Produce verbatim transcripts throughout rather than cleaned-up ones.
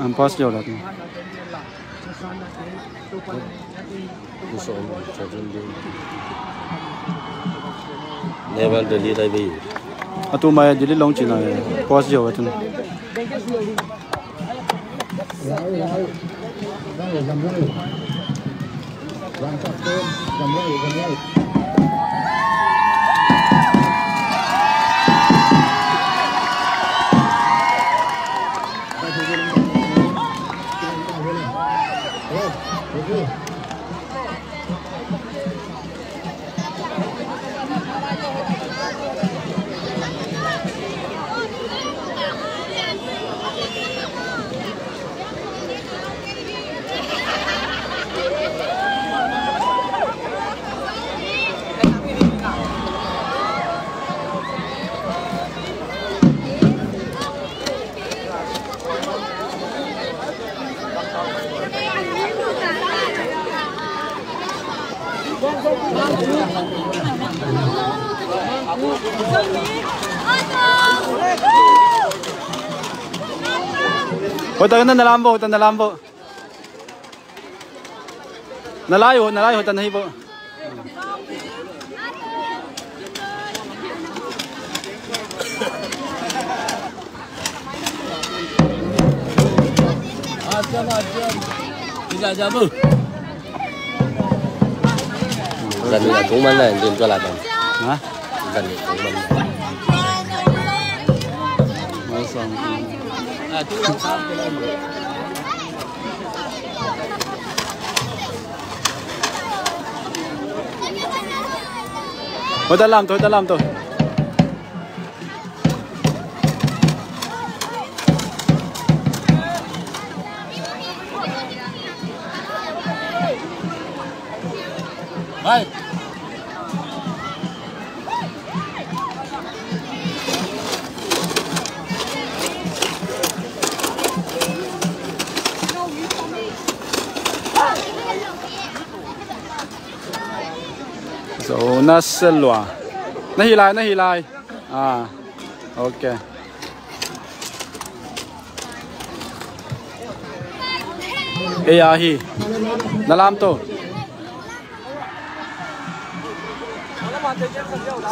An pass ziau lat. Never delete ai bei. A tu mai delete long cina pass ziau a tun. Hoih takin na lam vo, hoih takin na lam vo. Na lai uh, na lai uh, hoih takin na hi vo. Zan ni a tung man na, din tua la tan. Ha? Zan ni a tung man na. Mai sang. Hoih ta lam to, hoih ta lam to. Hai. Zo na se lua. Na hi lai, na hi lai. Ah, ok. Ei a hi. Na lam to.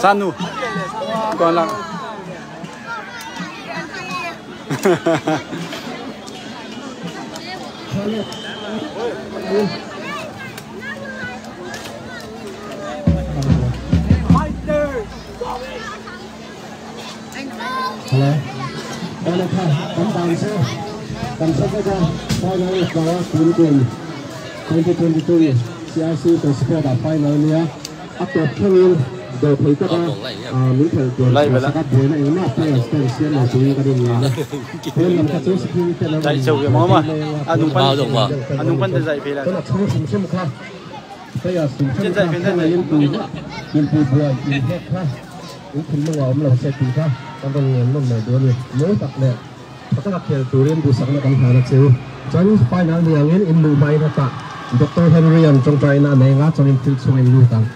Sanu. Kuan lang. Hello. Hello, kha, kan dang se. Kan sa ka, final of the kun kun. Twenty twenty-two C R C to sport a final nia. A top khen in, do thei taka, a, min thei do, lai bela. Sa ka buaina eng ma, players ten sian lo, tu ka ding nia. Players lam ka tu security te lo. Dai chau ke mama. Anung pan, anung pan te dai pela. Kena chau sum sum kha. Kei a sum sum kha, kei a in tu, in tu buai, in hek kha, in thum nung a om lo se ti kha, kan rong ngen nom mai dua ni. Mo tak le, pha tak a khel turin tu sak na kan hana cheu. Chuan final ni angin in luh mai na ta. Doctor Henry an ṭawngṭaina nei nga chuan in field chhung in lut ang.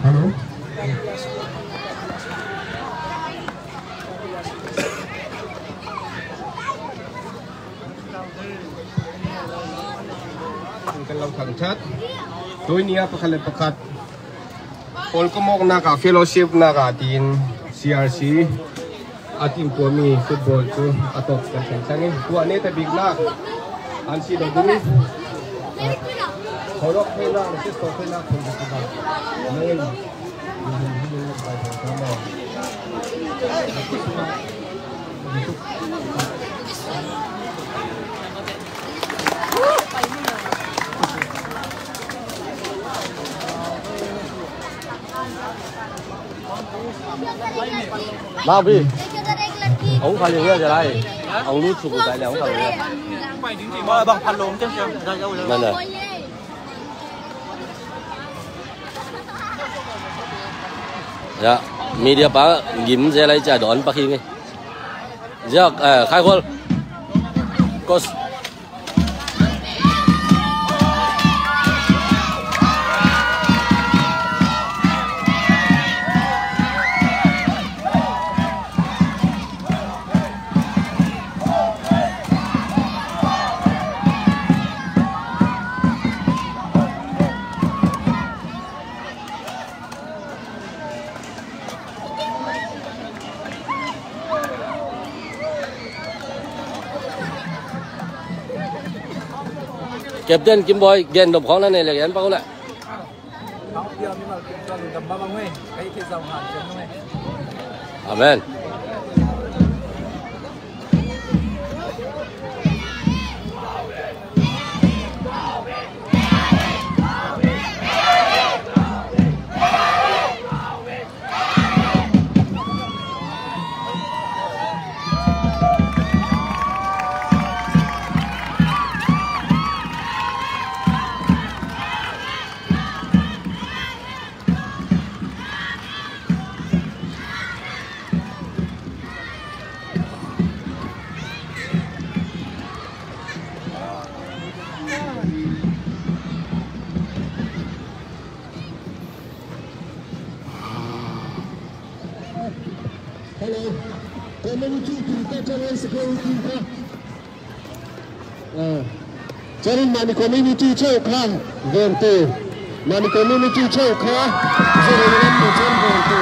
Hello. Kan lo thangṭhat. Tuni a pakhat leh pakhat. Pawlkawmawknakah, fellowshipnakah tiin C R C a team tua mi football chu a tawp kan thei thangin. Tua nei ta bikna an si lo ding. Khawlawk theina, assist tawh theina khun ka ti ba. Mau bi. Ông phải dừng ra trở lại. Ông lút sụp lại này, ông phải dừng ra. Mana? Ya. Media pa gim zel ai cia dawn pakhi ngi. Ziak, eh, Khai Khual. Kos. Captain Kim Boy, gen dom khawng na nei leh gen pak uh leh. Amen. Hello. Community team kha, channel security team kha. Ah. Channel mani community cheu kha. Vente. Mani community cheu kha. Zero one to ten vente.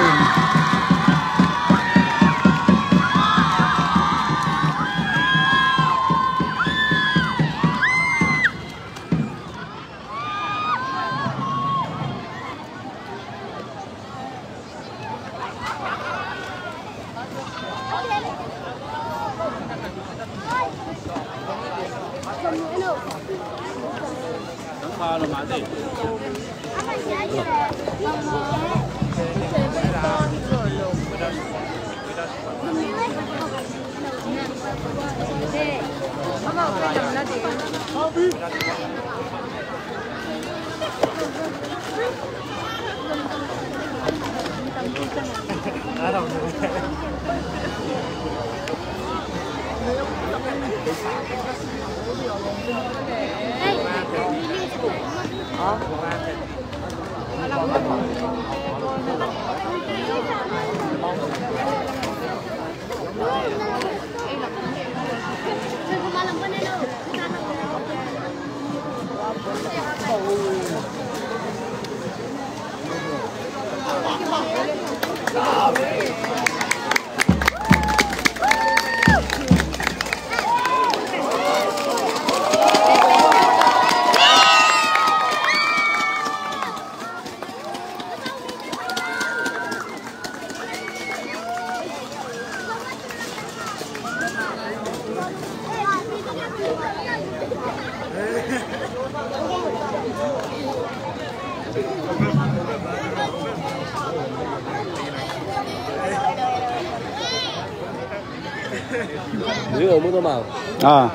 Ah.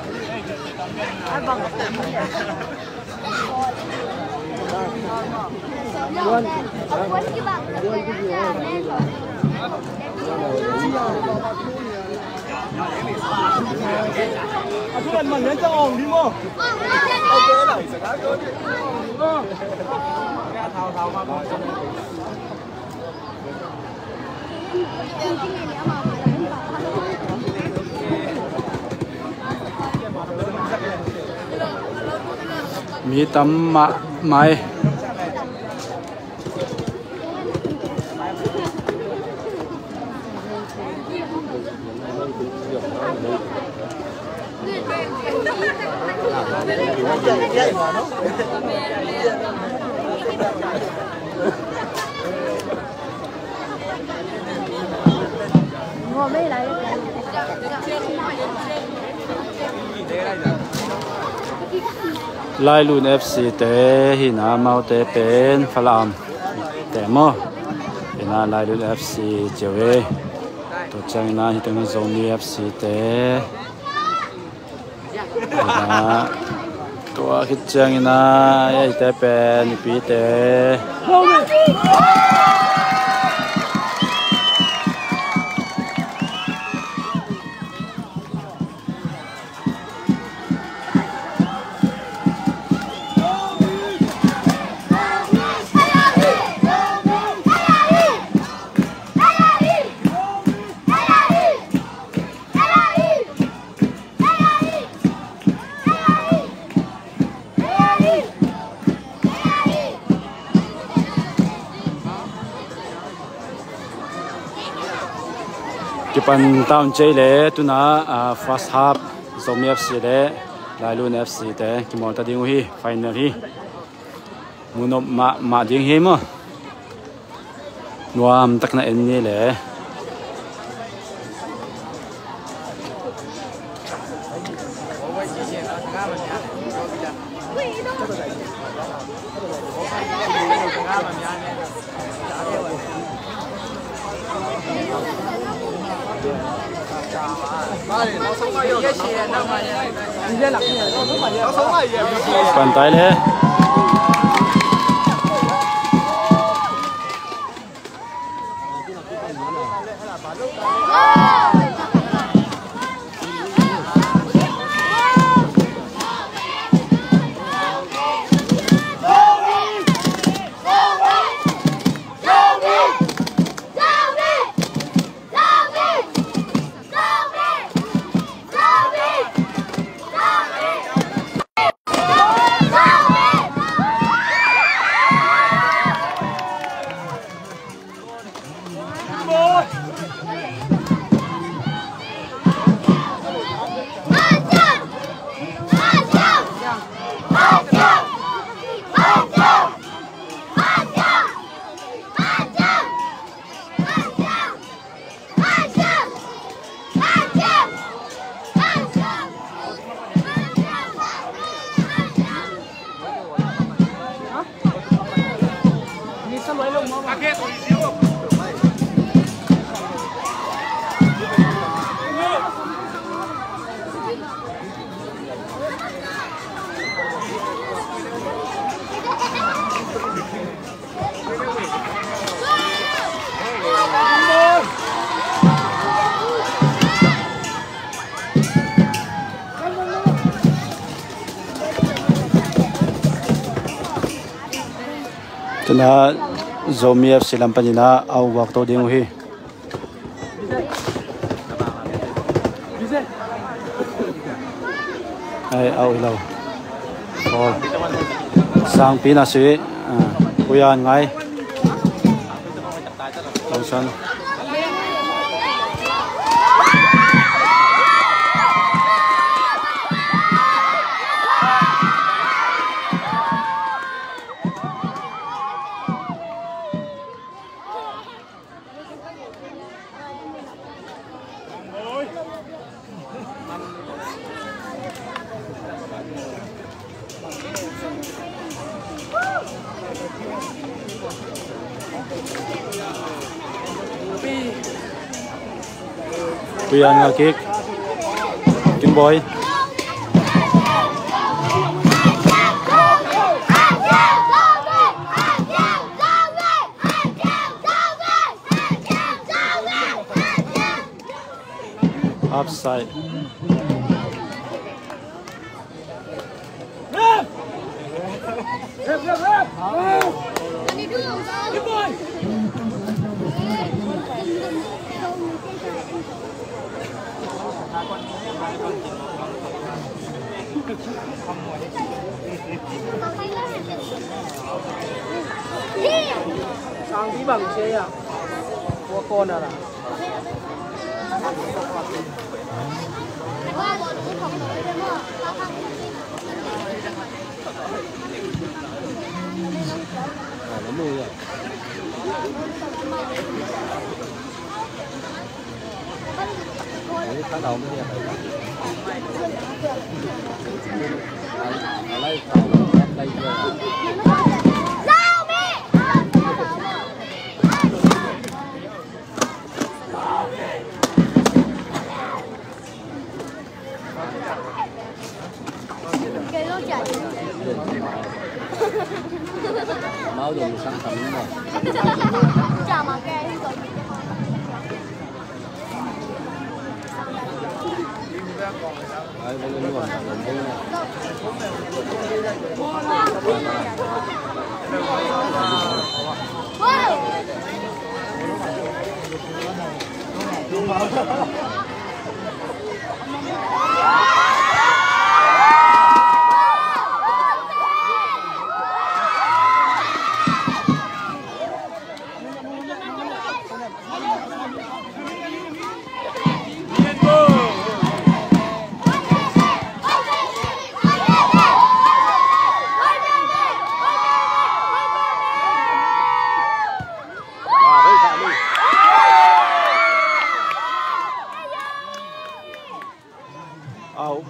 Mi tam mahmah e. Lailun F C te hi na, amaute pen Falam te maw? Hi na, Lailun F C ci uh e. Tua ciangin a, hi teng Zomi F C te. Hi na, tua khit ciangin a, eite pen Mipite. Kipan tawn cei le tuna, ah, first half Zomi F C le Lailun F C te kimawl ta ding uh hi, final hi. Munop mahmah ding hi maw? Nuam tak na en ni le. Pantai le. Tuna Zomi F C lam panin ah a uak to ding uh hi. Ai, au hi lo. Goal. Sangpi na si, ah, Puyan Ngai. Lawngsan. Puyan Ngai kick. Kim Boy. Offside. Sang di bang sia ya. Tua kona la.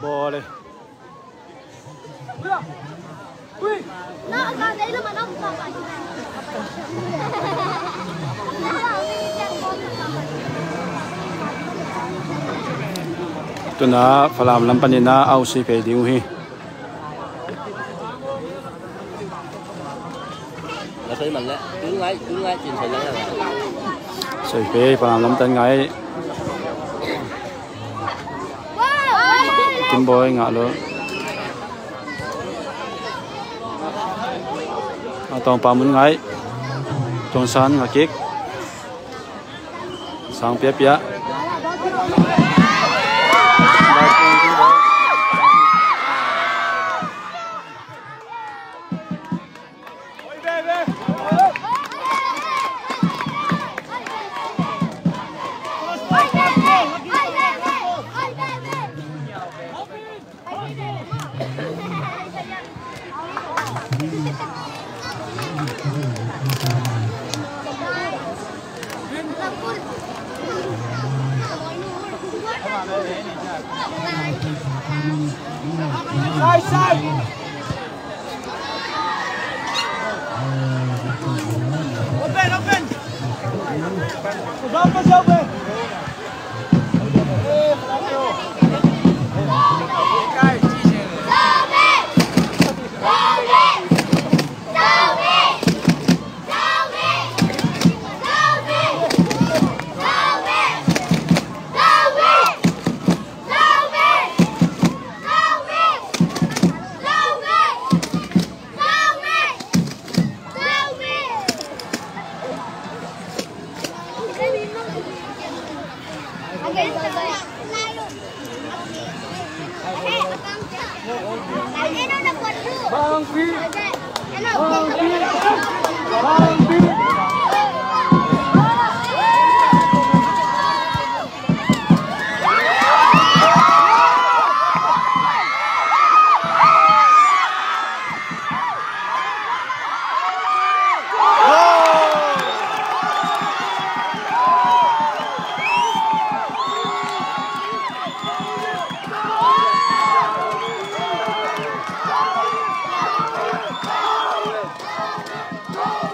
Ball e. Tuna Falam lam panin a au si phei ding uh hi. Soi pe, Falam lam tan ngai. Kim Boy ngah lo. A tawng pa mun ngai. Tawng San ngah kik. Sang pia pia.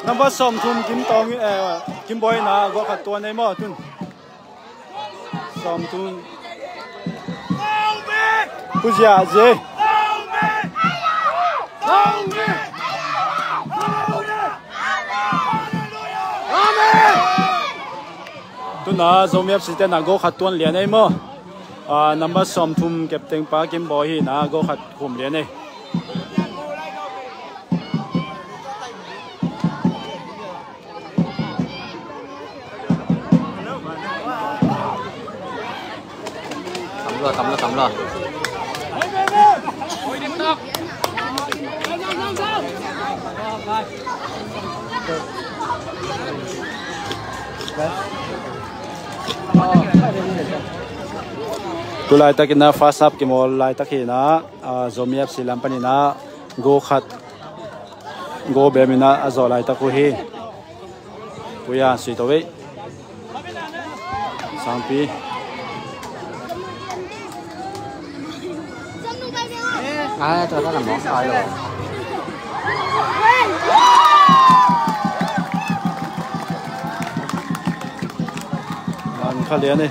Number sawmthum Kim Tawng, eh, Kim Boy in a goal khat tuan ei maw tun. Sawmthum. Kuzia zi. Tuna Zomi F C te na goal khat tuan lian ei maw. Ah, number sawmthum captain pa Kim Boy hi na goal khat khum lian ei. Tam lua, tam lua, tam lua. Tu laitakin a first half kimawl laitak hi na, ah, Zomi F C lam panin a goal khat, goal bem in a zawh laitak uh hi. Puya, sui to ve. Sangpi. Ai, tua ta kan mawk ai lo. An kha lian e.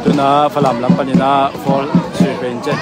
Tuna Falam lam panin a foul sui pen ce.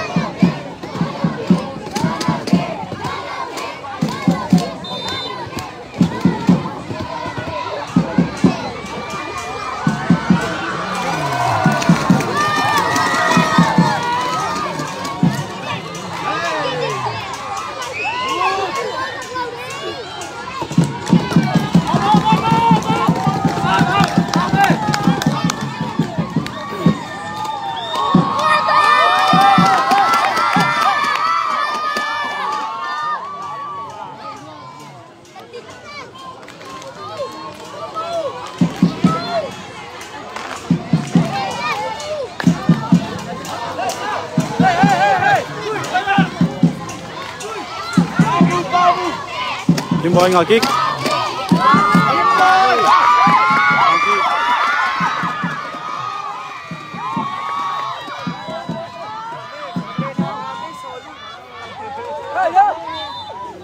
Kim Boy ngah kik.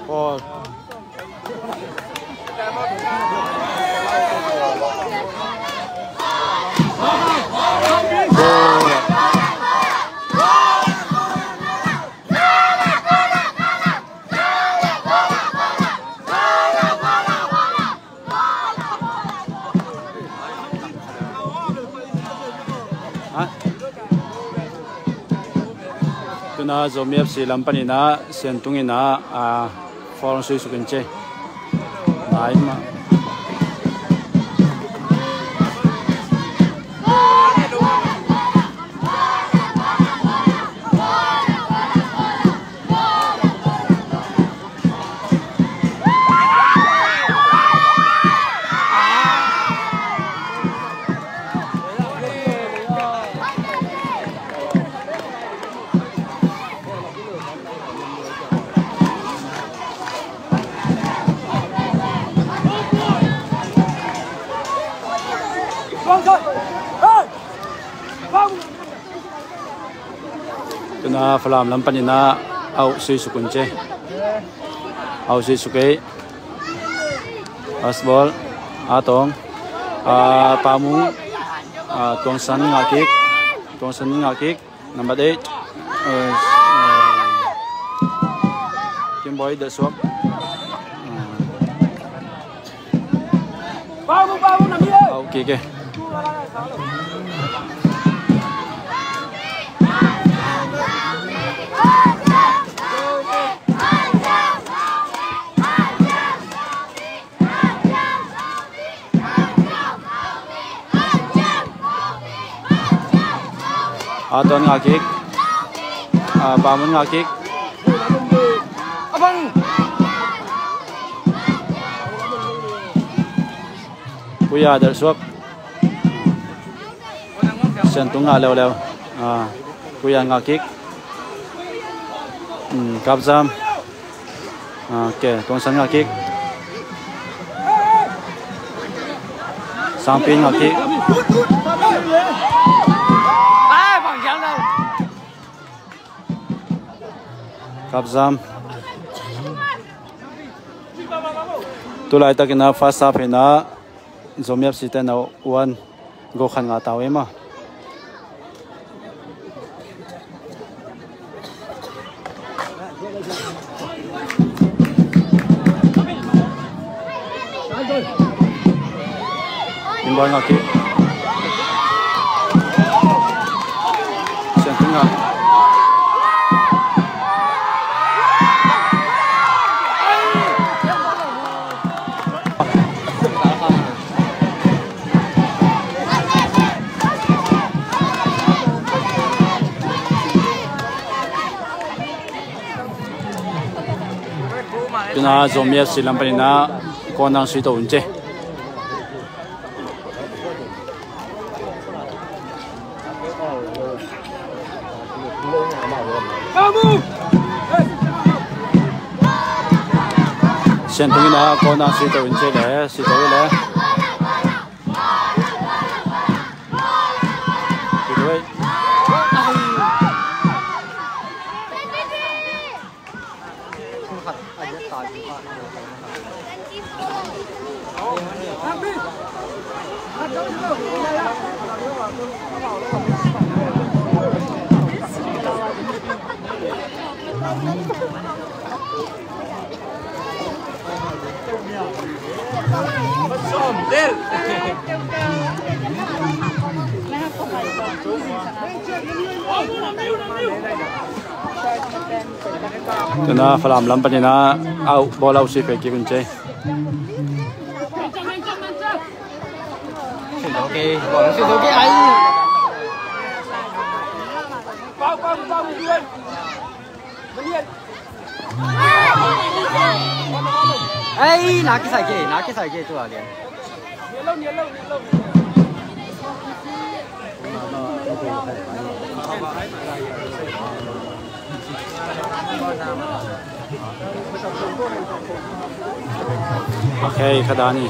Paul. Tuna Zomi F C lam panin ah Siantung in ah, ah, foul sui suk in ci. Mai mah. Tuna Falam lam panin ah out sui suk un ci. Out sui suk ei. Fastball. A Tong. A Pamung. A Tuangsan ngah kik. Tuangsan ngah kik. Number eight. Uh, uh, Kim Boy dah suak. Uh. Au, kike. A Tuan ngah kik. A Pamun ngah kik. Abang. Puya delh suak. Siantung ngah leuleu. A, Puya ngah kik. Hmm, Kapzam. Ok, Tuangsan ngah kik. Sangpi ngah kik. Kapzam. Tulaitak in ah first half in ah Zomi F C te na one goal khat ngah ta uh e maw. Kim Boy ngah kik. Siantung ngah. Tuna Zomi F C lam panin ah corner sui to un ci. Siantung in ah corner sui to un ci le, sui to le. Sui to le. Tuna Falam lam panin ah out, ball out sui pek kik un ci. Ei, na kisai kei, na kisai kei tua lian. Okay, kha dan hi.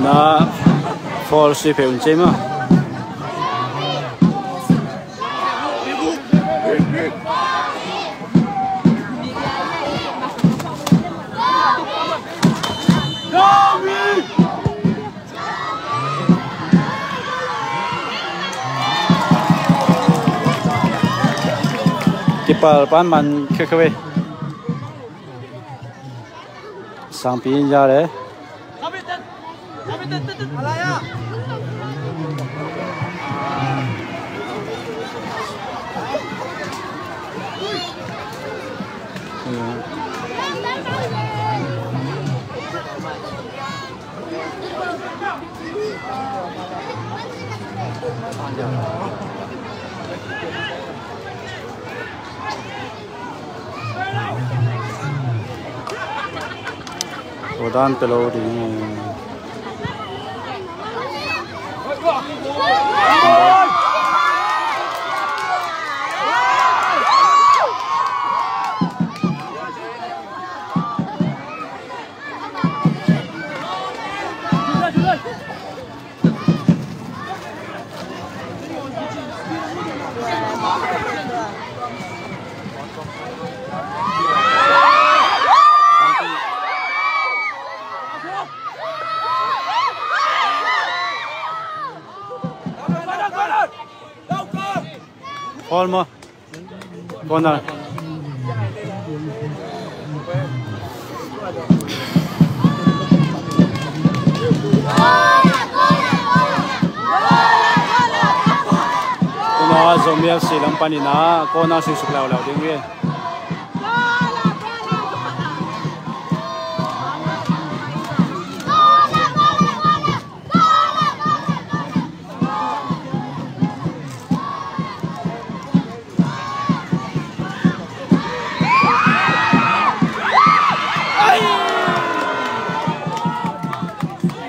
Na foul sui peuh un ci ei maw. Kipal pan man khekhe ve. Sangpi in ya le. Tua dan pe lo ding. Foul maw. Corner. Tuna Zomi F C lam panin ah corner sui suk leuleu ding hi.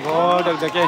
Goal dekdek e.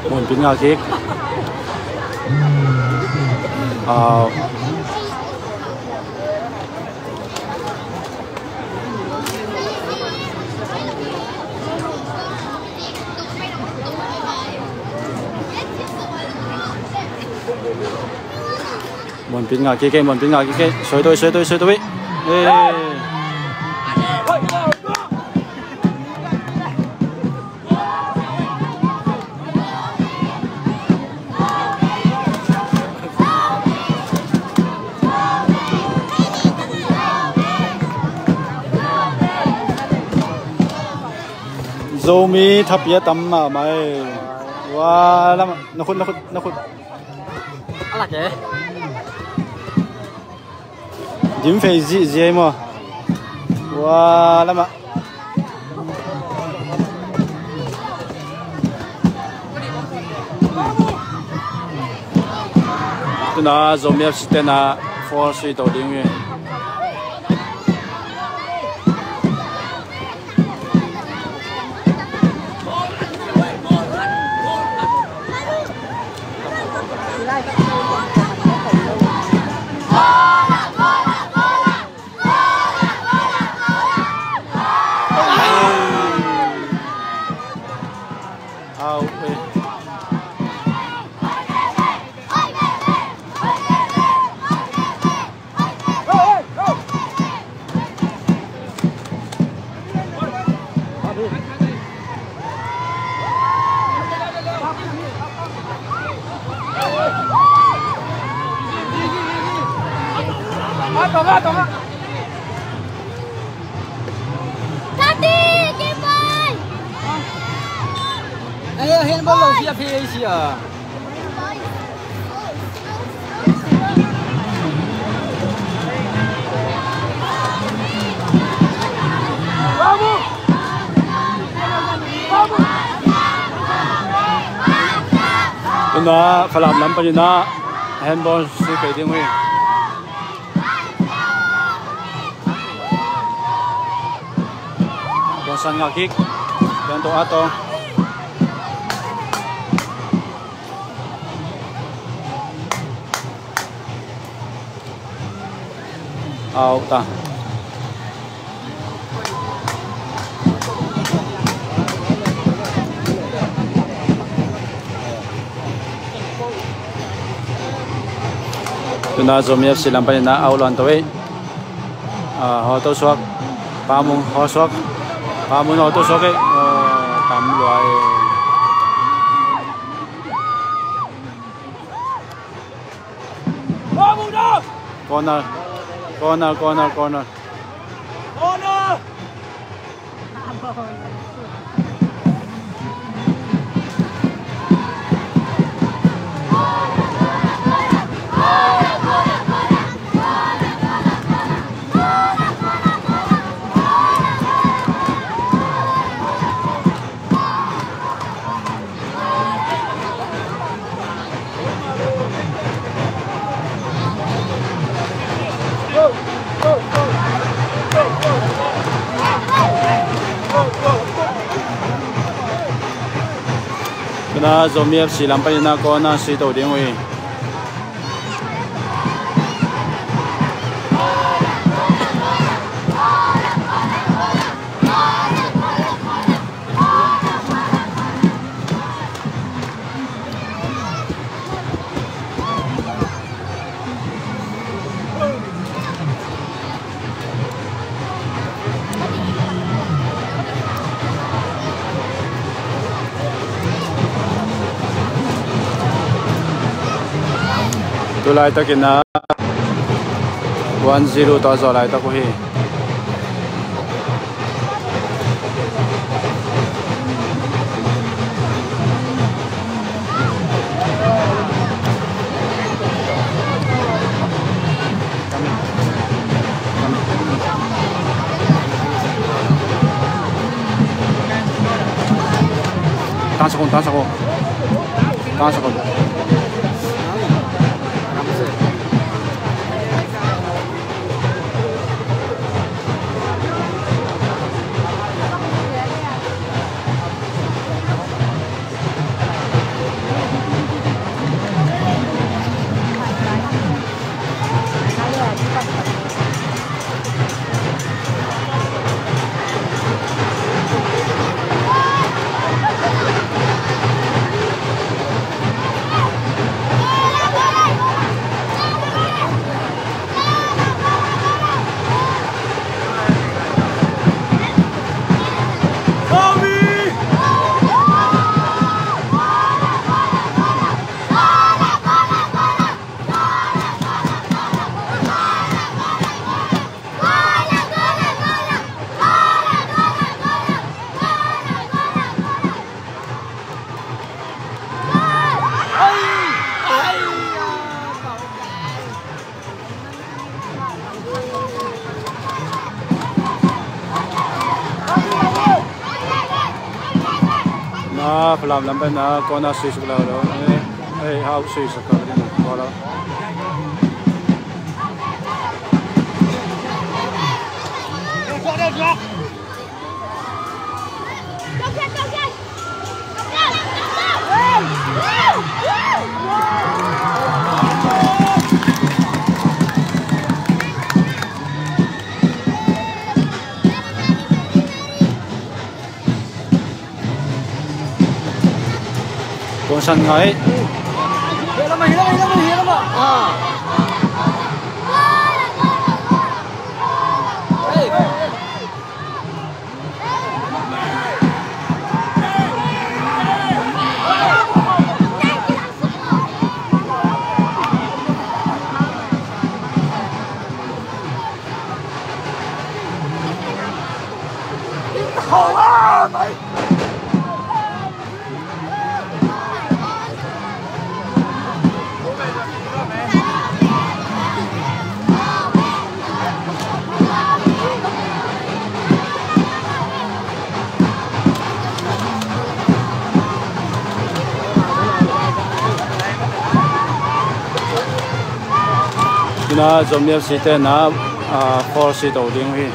Muanpin ngah kik. Ah. Muanpin ngah kik e, muanpin ngah kik e. Soi toi, soi toi, soi toi. Eh. Zomi thapi a tam mahmah e. Ua lamah, na khut, na khut, na khut. A lak e. Dim fei zihziah hi maw. Ua lamah. Tuna Zomi F C ten ah foul sui to ding hi. Kati, kipai. Ai, handball lo sia, P A C a. Tuna Falam lam panin ah handball sui kei ding uh hi. Tuan San ngak kik. Tuan Tok A Tong. Out ta. Tuna Zomi F C lam panin ah out luan to ei. Ah, hawl to suak. Pamung hawl suak. Pamung hawl to suak ei. Oh, tam lua ei. Corner. Corner, corner, corner. Tuna Zomi F C lam panin ah corner sui to ding uh hi. Tu laitakin ah one zero tawh a zawh laitak uh hi. Tansakon, tansakon. Tansakon. Na Falam lam pen na corner sui suk lo lo. Eh, eh, hau sui suk lo lo. Kongsan ngai. Tuna Zomi F C te na, ah, four si to ding uh hi.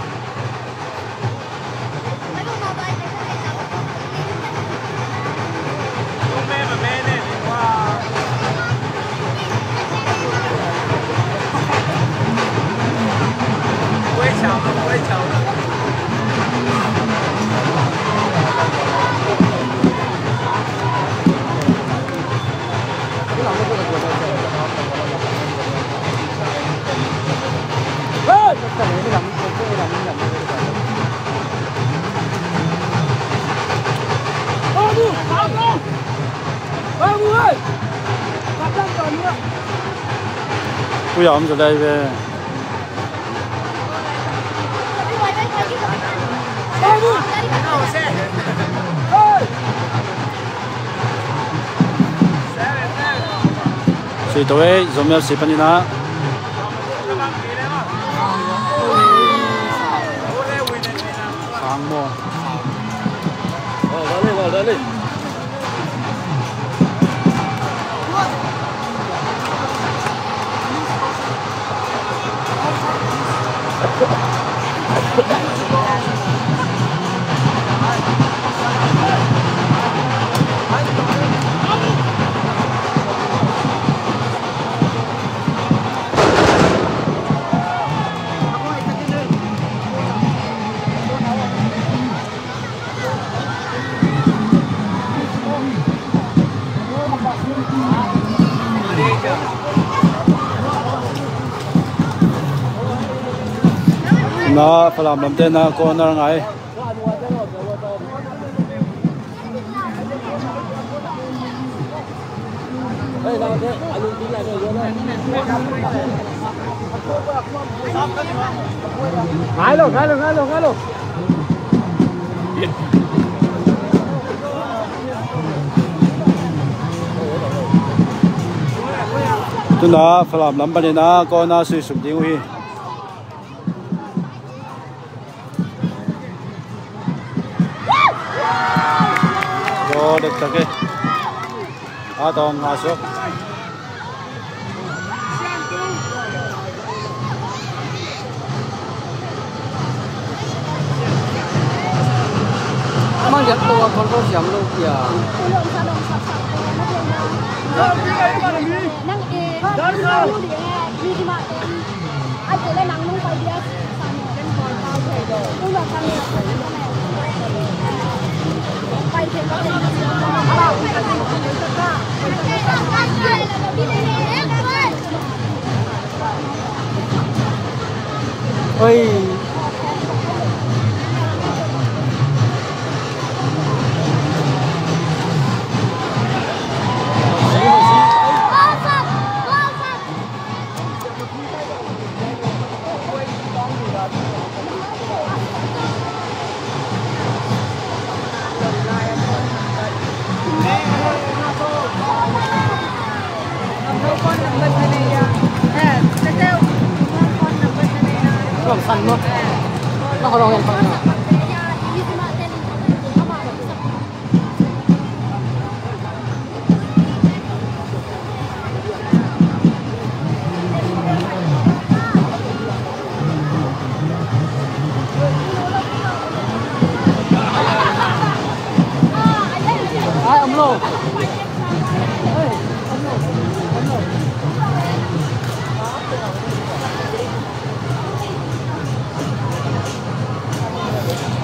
Ui, a om zaw lai ve. Si to ei, Zomi F C panin ah. Sang maw. Na Falam lamte na corner ngai. Ngai lo, ngai lo, ngai lo, ngai lo. Tuna Falam lam panin ah corner sui suk ding uh hi. Goal dektak e. A tawng nga suk. Mang giat to a control siam lo kei a. Nang e. Oi.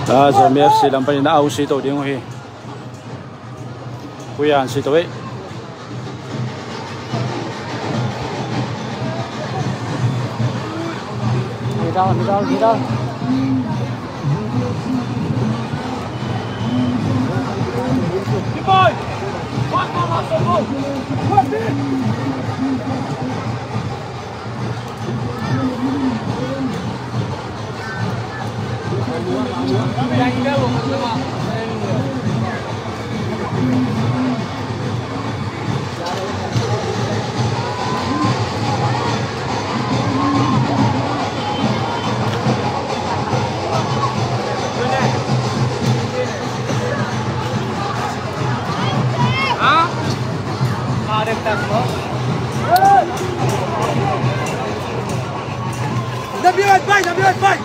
Ah, Zomi F C lam panin ah a usi to ding uh hi. Kuyan si to ei. Nabi bai, nabi bai.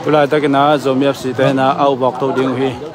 Tulaitak in ah Zomi F C te in ah a upvawk to ding uh hi.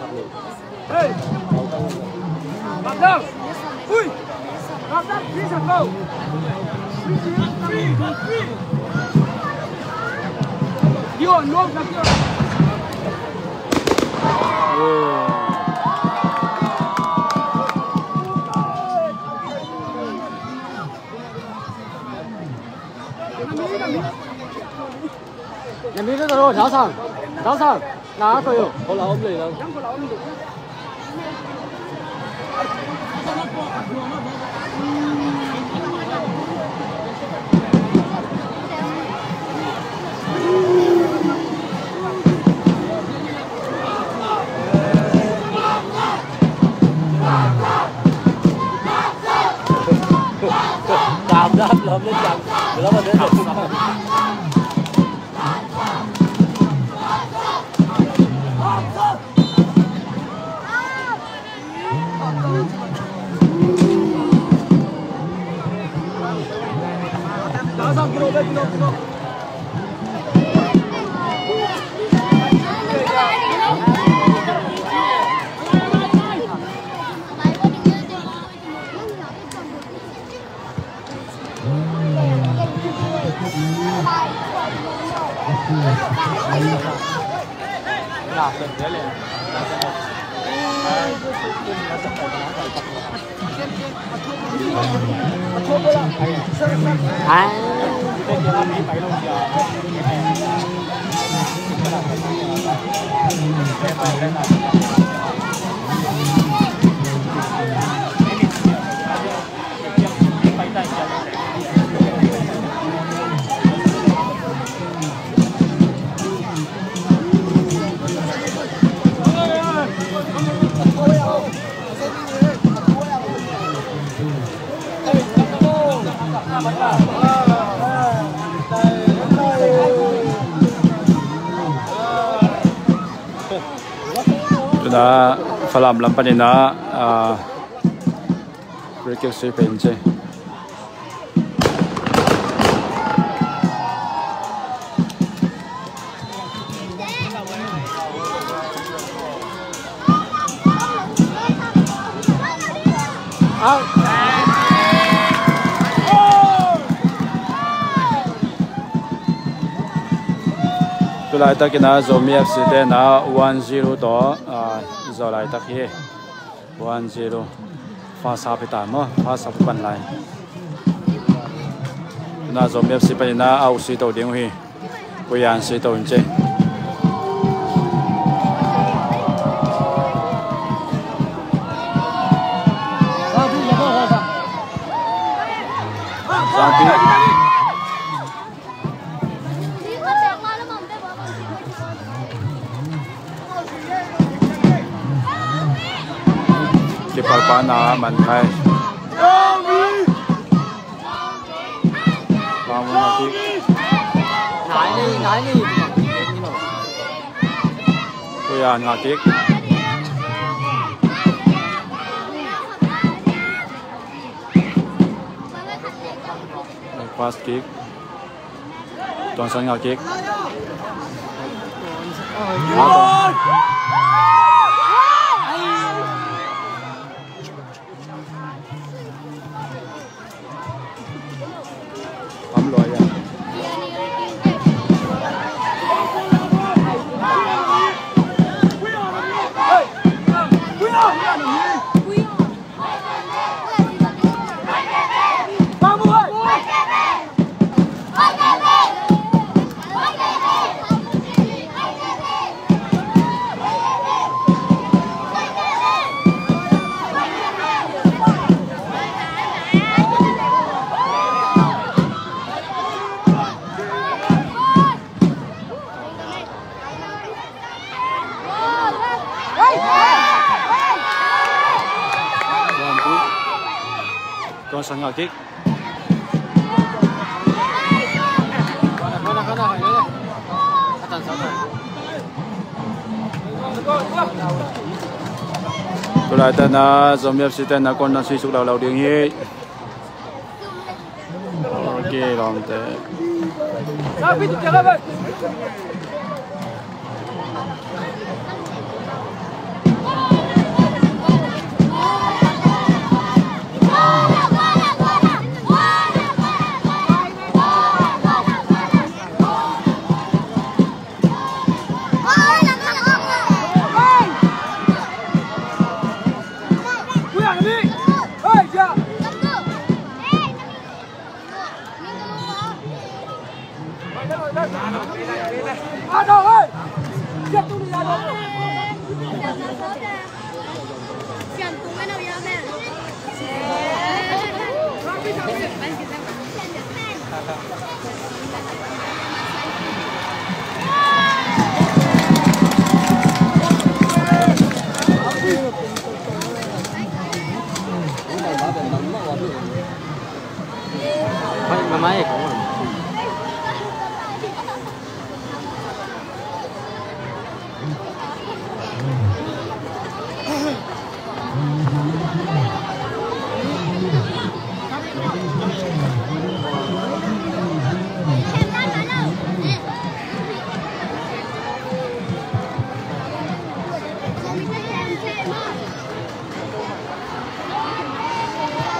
Tuna Falam lam panin ah, ah, free kick sui pen ci. Tu laitakin ah Zomi F C te in ah one zero tawh, ah, zawh laitak hi. One zero. First half hi ta maw, first half pan lai. Tuna Zomi F C panin ah a ut sui to ding uh hi. Puyan sui to in ci. Zangpi. Kipalpana man khai. Bang mun hati. Nai ni, nai ni. Puyan ngah kik. Pass kick. Tuan San ngah kick. Tam lua ia. Tuan Sang ngah kik. Tu laitak na Zomi F C te na corner sui suk laulau ding hi. Ok, lawmte.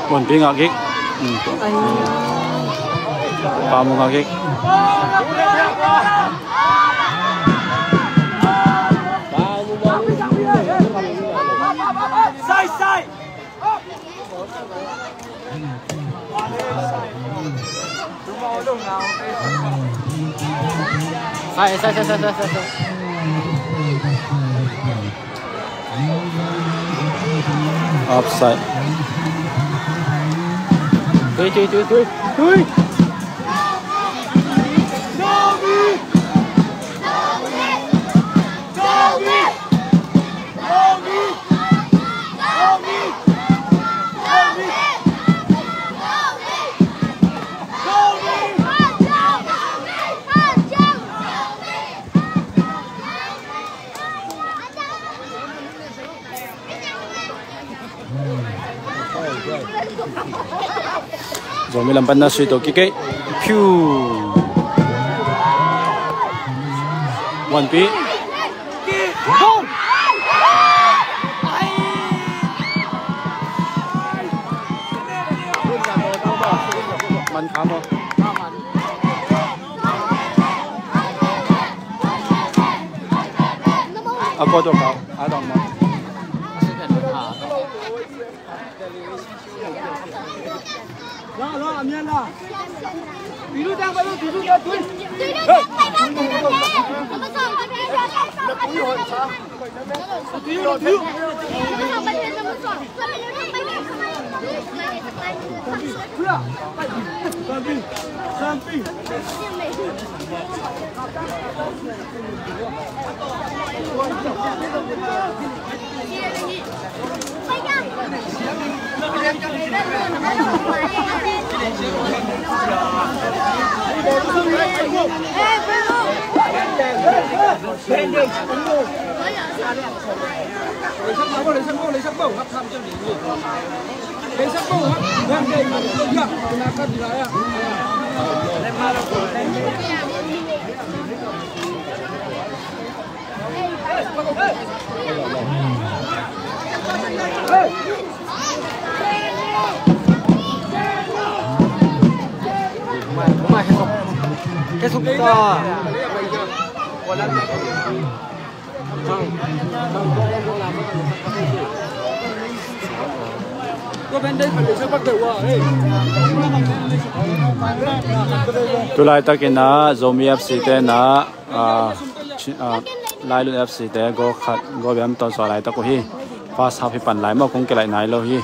Wanpi ngah kik. Pamu ngah kik. Offside. Tui, tui, tui, tui, tui. Zomi lam pan na sui to kik ei. Phiu. Wanpi. Man kha maw. A kua tua kau a dong maw. Tulaitak in ah Zomi F C te in ah, ah, Chi-, ah, Lailut F C te goal khat, goal bem tawh zuah laitak uh hi. First half hi pan lai maw, kong kilaih nai lo hi.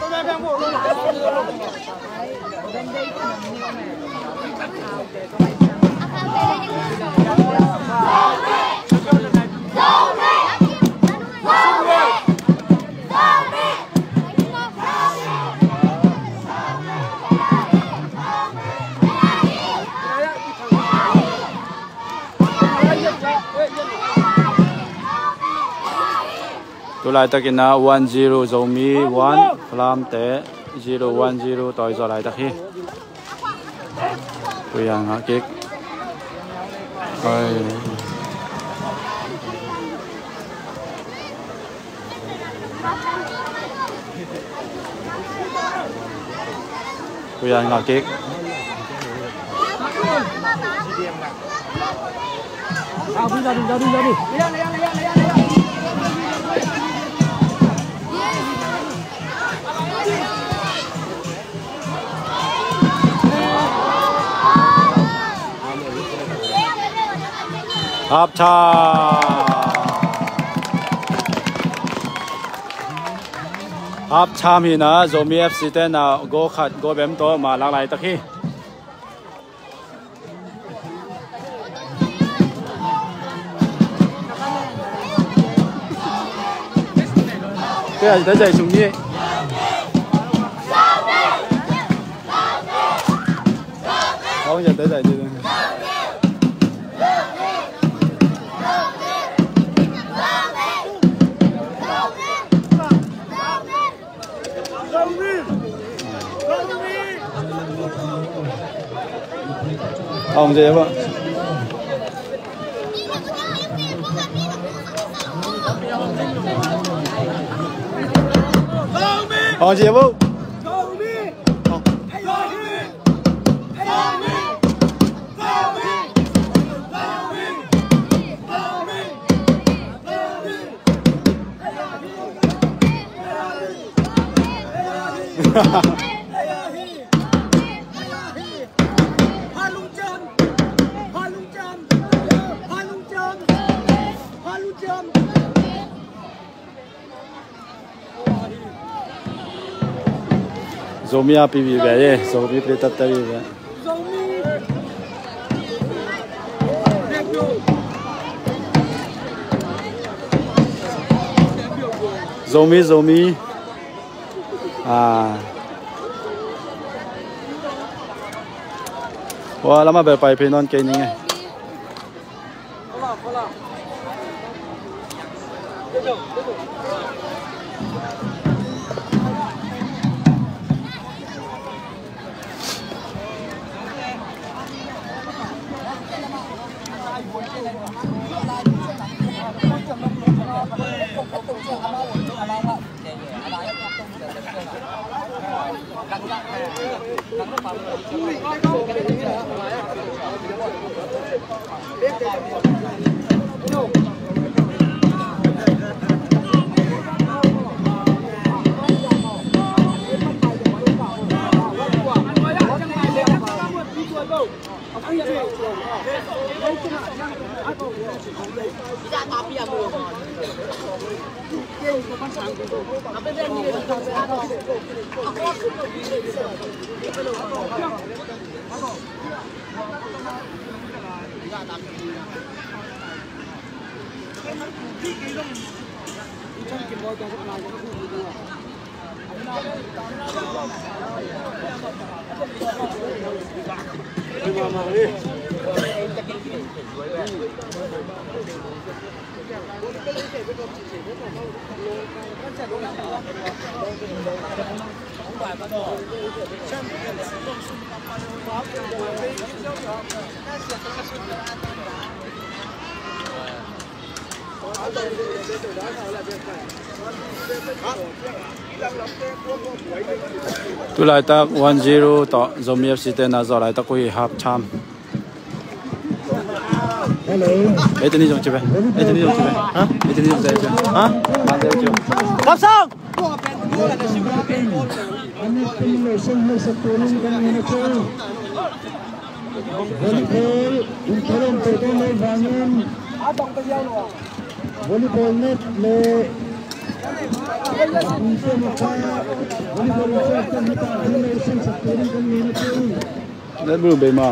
Tulaitak in ah one zero Zomi one, Falam te zero one zero tawh zuah laitak hi. Tua ngah kik. Ai. Tua ngah kik. Half time. Half time hi na, Zomi F C te na goal khat, goal bem tawh ma lak laitak hi. Te a, te zai sung ni. Hong zai, te zai ni. Hong zai ba. Hong zai ba. Zomi a pi vive ye, Zomi pi tatta vive. Zomi, Zomi. Ah. Wa lama bel pai pe non kei ning e. Tu laitak one zero tawh Zomi F C te na zawh laitak uh hi half time. Hello. Ei tuni zong cibe. Ei tuni zong cibe. Ha? Ei tuni zong cibe. Ha? Kapsang! Volleyball, in kholom pe kong lo vangin. Volleyball net le. Volleyball net le. Net bul bei ma.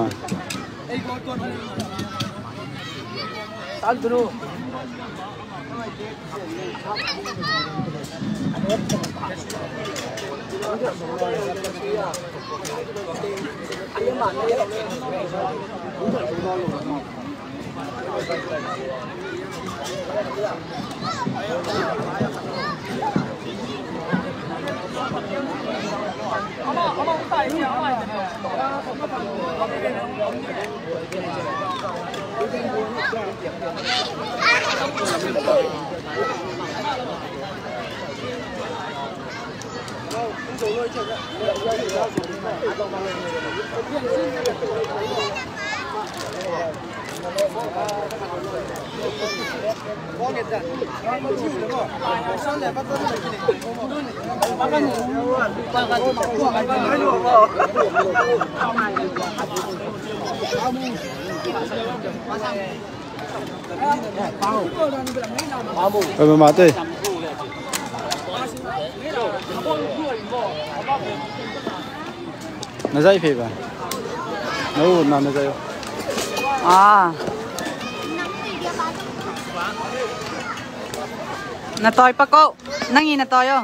Oi, mama te. Na zai phe ba. Na u na na zai. Ah. Na toi pa ko. Nang i na toi o.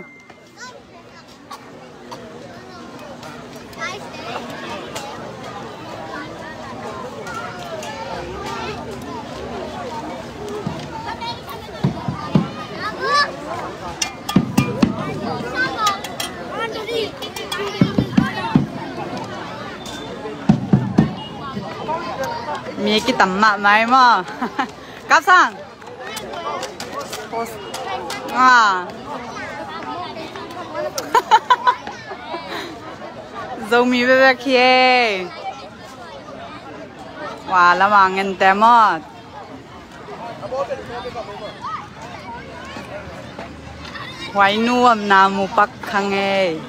Mi kitam mahmah maw. Kapsang. Ah. Zomi bebek hi e. Wa lama ngen te mawt. Huai nu am na mu pak khang e.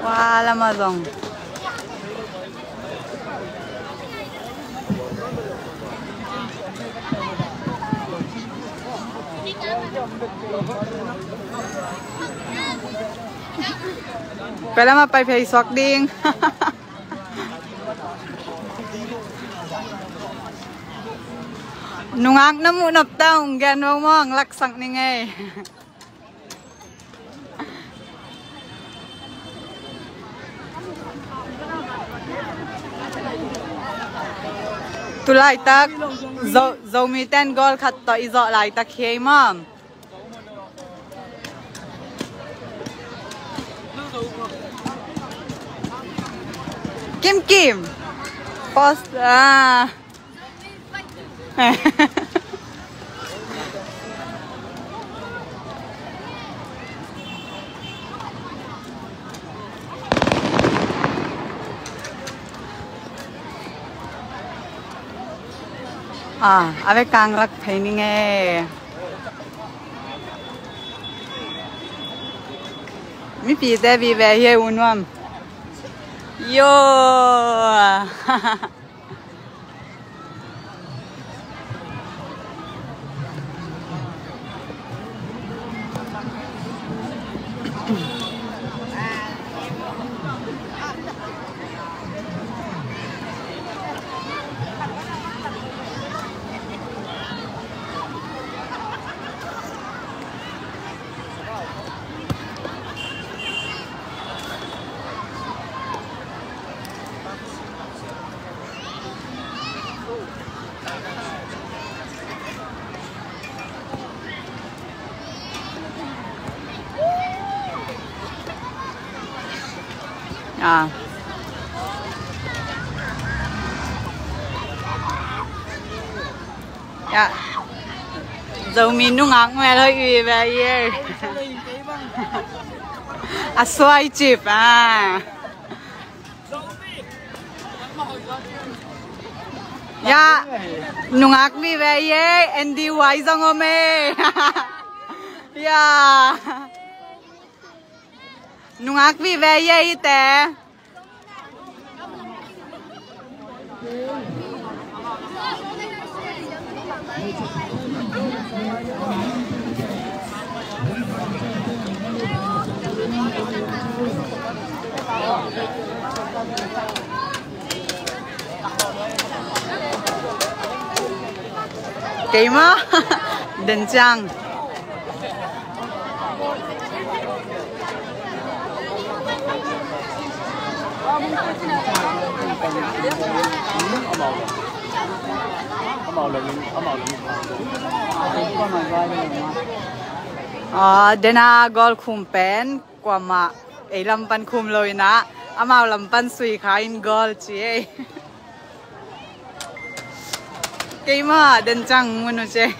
Wa lama zong. Pia lama pai phei suak ding. Nungak na muh nop ta ung gen mawng mawng laksak ni ngei. Tu laitak Zo, Zomi ten goal khat tawh i zawh laitak hi ei maw. Kim Kim. Post ah. Ah, a ve kang lak phei ni ngei. Mipite vive hi e U Nuam. Yo. Ah. Ya. Zomi nungak mel hoih vive hi e. A suai cip ah. Ya, nungak vive hi e, N D Y zong om e. Ya. Nungak vive hi e hite. Keima den ciang. Ah, dena goal khum pen kuamah ei lam pan khum lo inah amau lam pan sui kha in goal ci ei. Keima den ciang mun uh ci ei.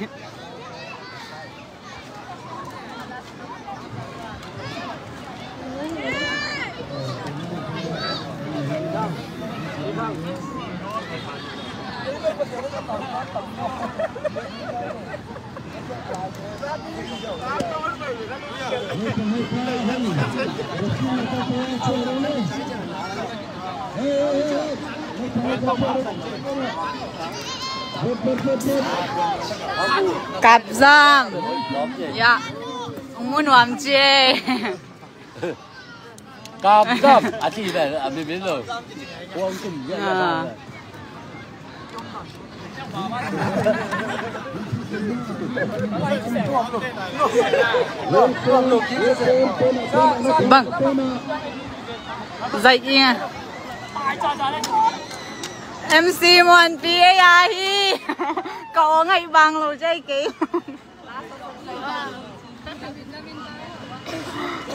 Kapzam. Ya. Hong mu nuam ci ei. Kapzam. A ci pen a bibil lo. Huang kum ya. Ah. Bang. Zai i. M C Muanpi ei a hi. Ka aw ngaih bang lo zai kei.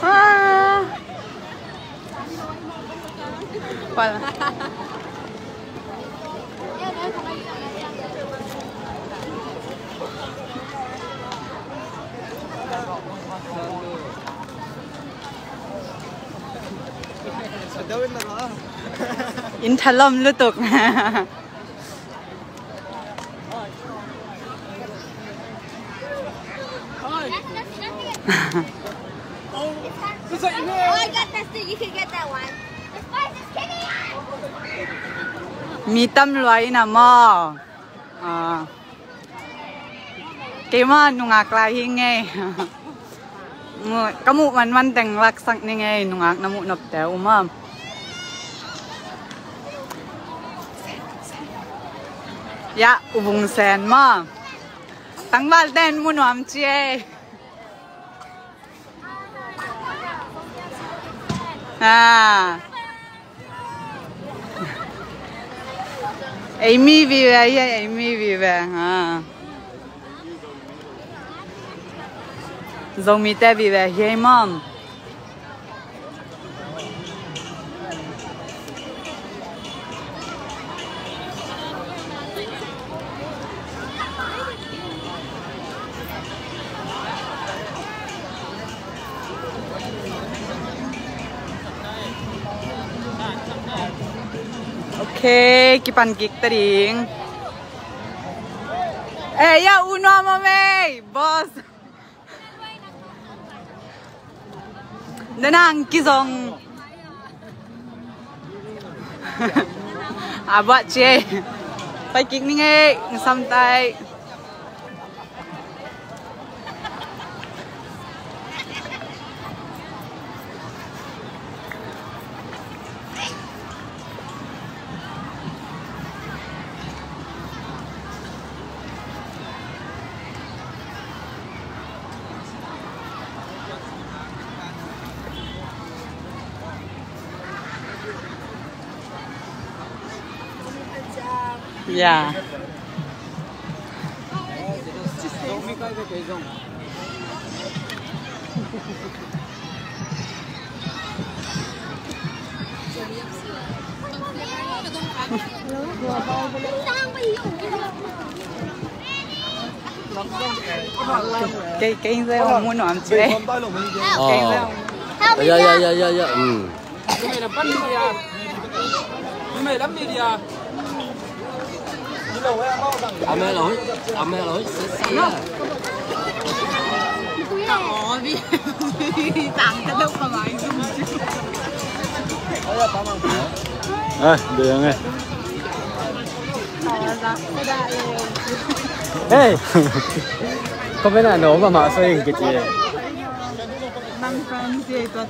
Ah. Pal. Inn thalawm lutuk. Oh, I got this thing. You can get that one. The spice is kicking in. Mi tam lua ina maw. Ah. Keimah nungak lai hi ngei. Ka muh manman teng laksak ni ngei, nungak na muh nopte um am? Ya, U Bung Sen maw. Tangval ten mu nuam ci ei. Ah. Ei mi vive, ei mi vive. Ah. Zomite vive hi ei maw. Ok, kipan kik ta ding. Eh, ya, U Nuam a mei, boss. Nanang kizong. A buat cie. Pai kik ni ngei, ngasam tai. Ya. Kei, kei zai ong mu nuam ci ei. Kei zai ong. Ya, ya, ya, ya, ya. Mm. Eh, dia yang eh. Hey. Kau pernah no mama so yang kecil. Nang Francis itu.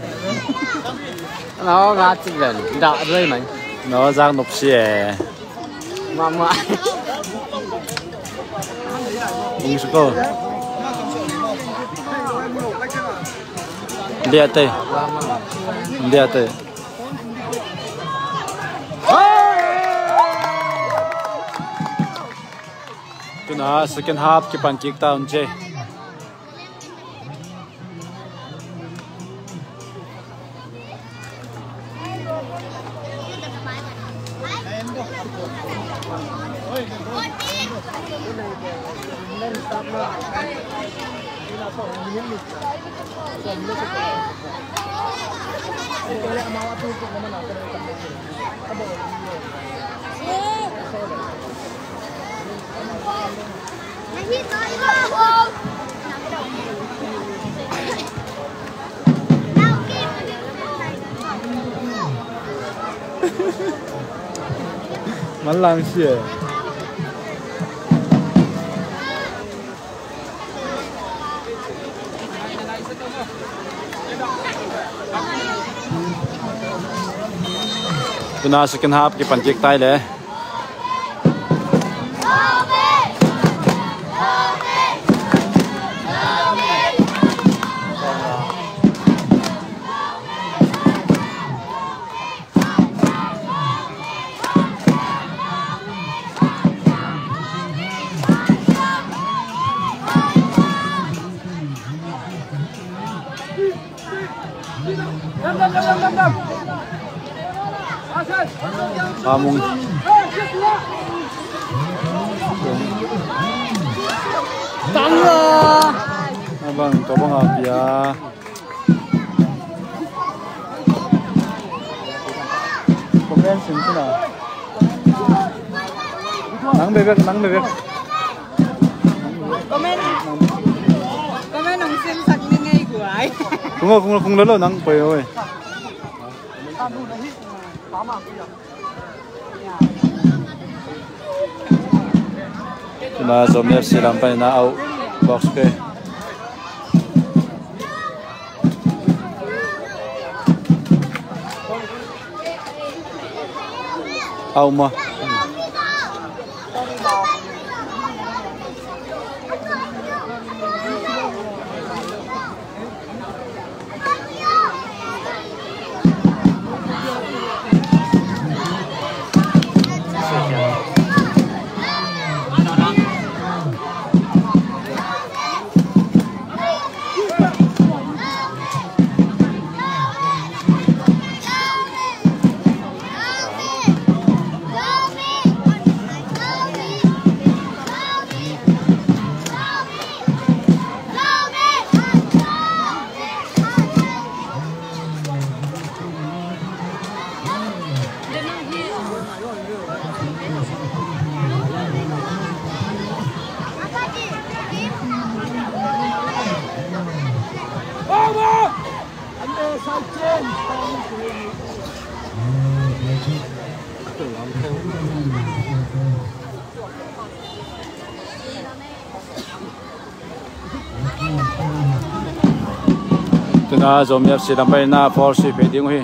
Nau nga cik len da doi mai. Nau zang nop si e. Mama. Ung suko. Dia te. Dia te. Tuna second half kipan kik ta un ce. Malang sia. Tuna second half kipan kik tai le. Pamung. Tangla. Abang, kau bang apa ya? Comment sim sina. Nang bebek, nang bebek. Comment. Comment nang sim sak ni ngei. Kung lo, kung lo, kung lo lo nang poi oi. Tuna Zomi F C lam panin a out box kick. Out maw. Tuna Zomi F C lam panin a foul sui phei ding uh hi.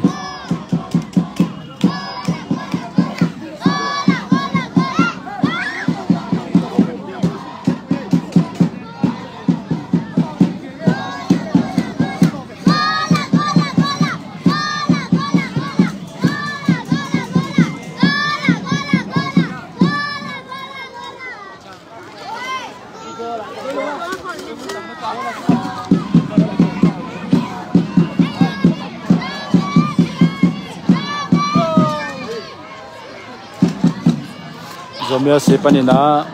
Zomi F C panin a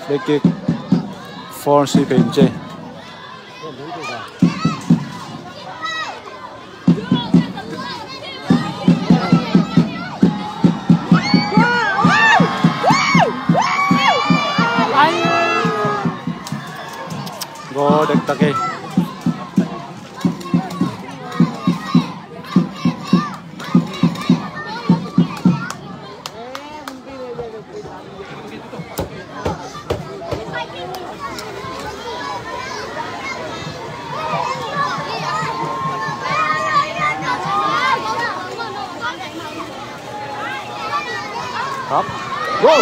free kick, foul sui phei in ci. Goal dektak hi. Stop. Go!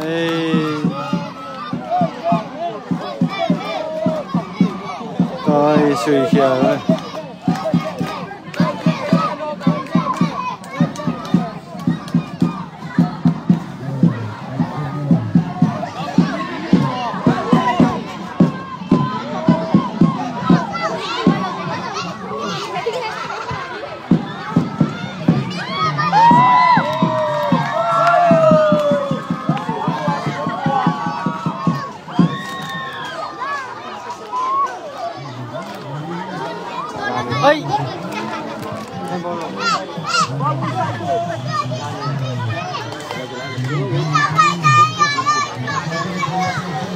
Ei. Kai sui khia. Oi.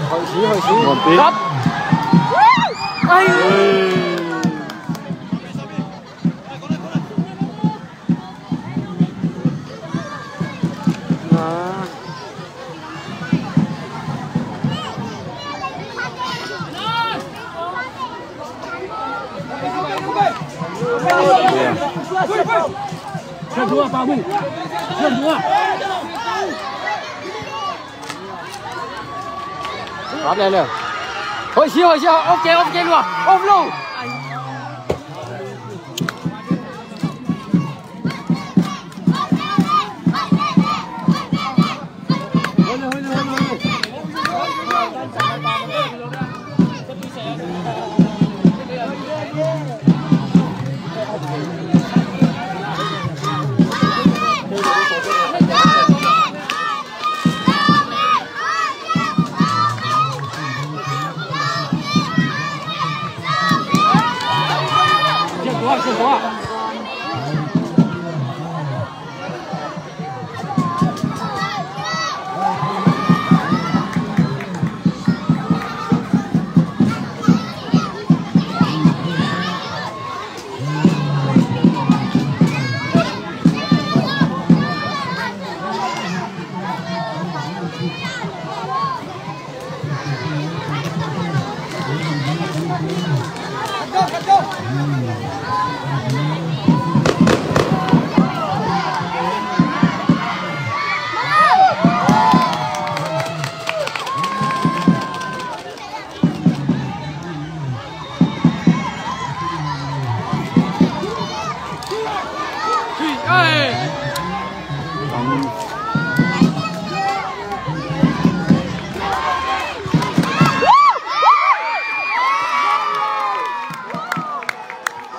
Hoih si, hoih si. Kap. Ai. Kap le le. Hoih si, hoih si, off ke, off ke lua, off lo.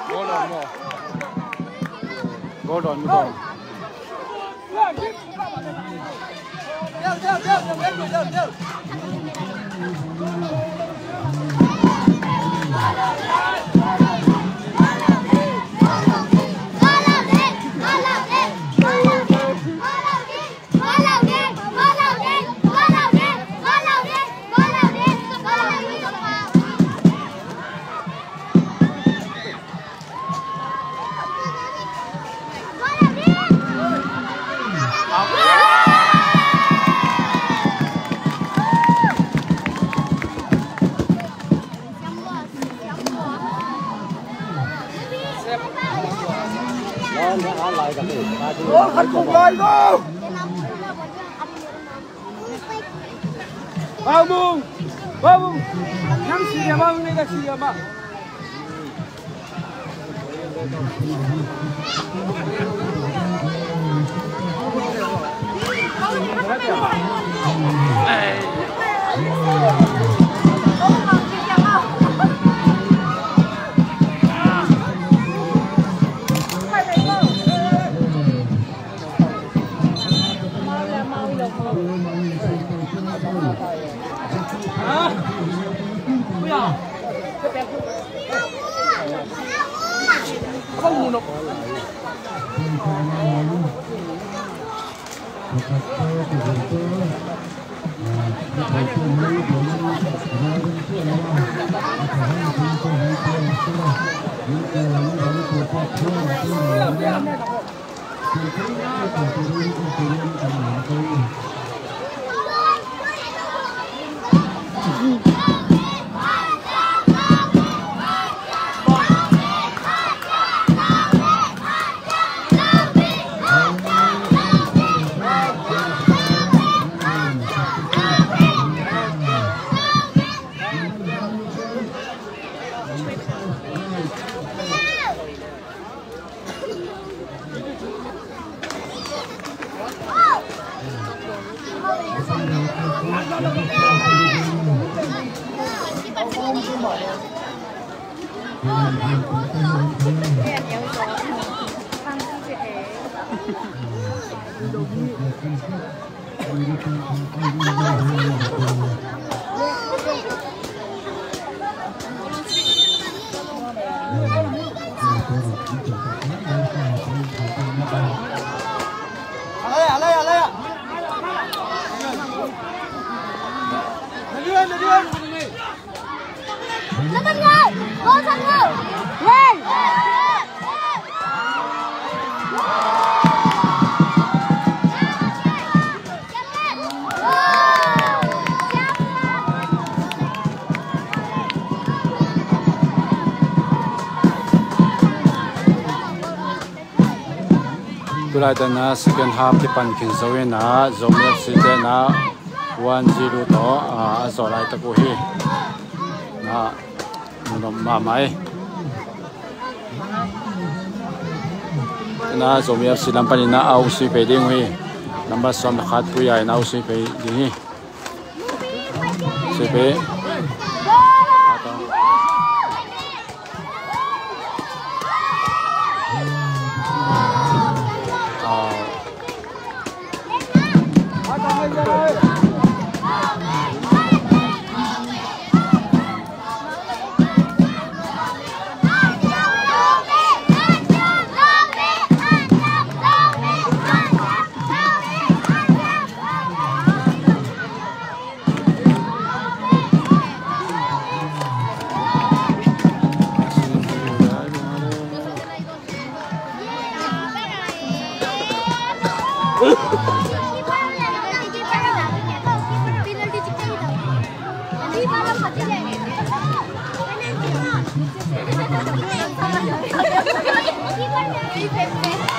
Goal on maw. Goal on maw. Bau Mung! Bau Mung! Nang si dia Bau Mung, nang si dia Bau. Tulaitak na second half kipan khin zo in a, Zomi F C te na one zero tawh a, a zawh laitak uh hi. Na nuam mahmah hi. Na Zomi F C lam panin na a usui pei ding uh hi. Number sawm le khat Pu Yai na usui pei ding hi. Usui pei.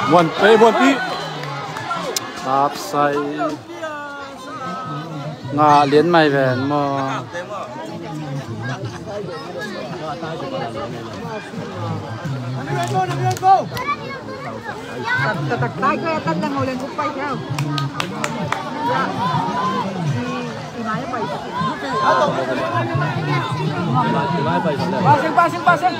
Muan pei, muan pei. Tap sai. Nga lian mai ven maw. Tatak tai ko ya, tat lang ulen ko pai kau. Ya. Imaya pai. Passing, passing, passing.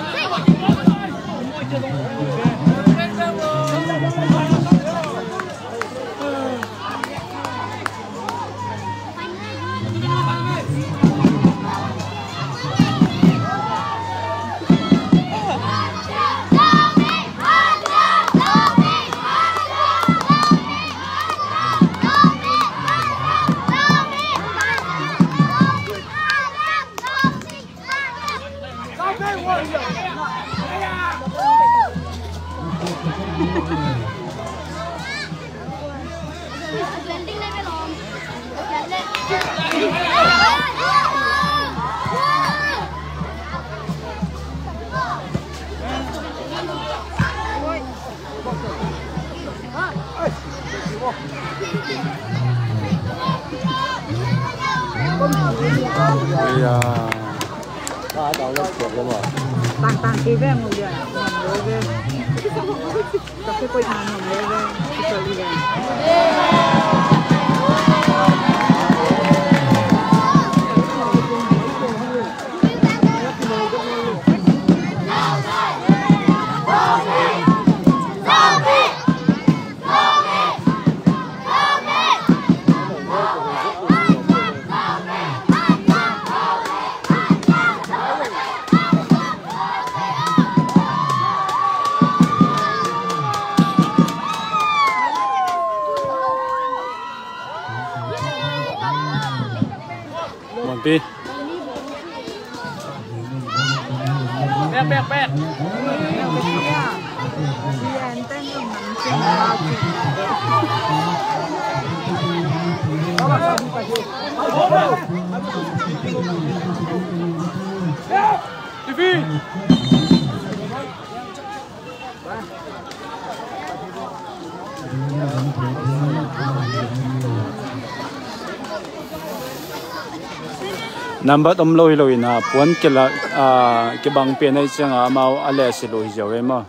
Tang tang kei veng uli a. Tang kei koi tang uli a. Muanpi. Pek, pek, pek. Nambat om lo hi lo in a, puan kila, a, kibang pian ahih ciangin amau a lehse lo hi ziau ve maw?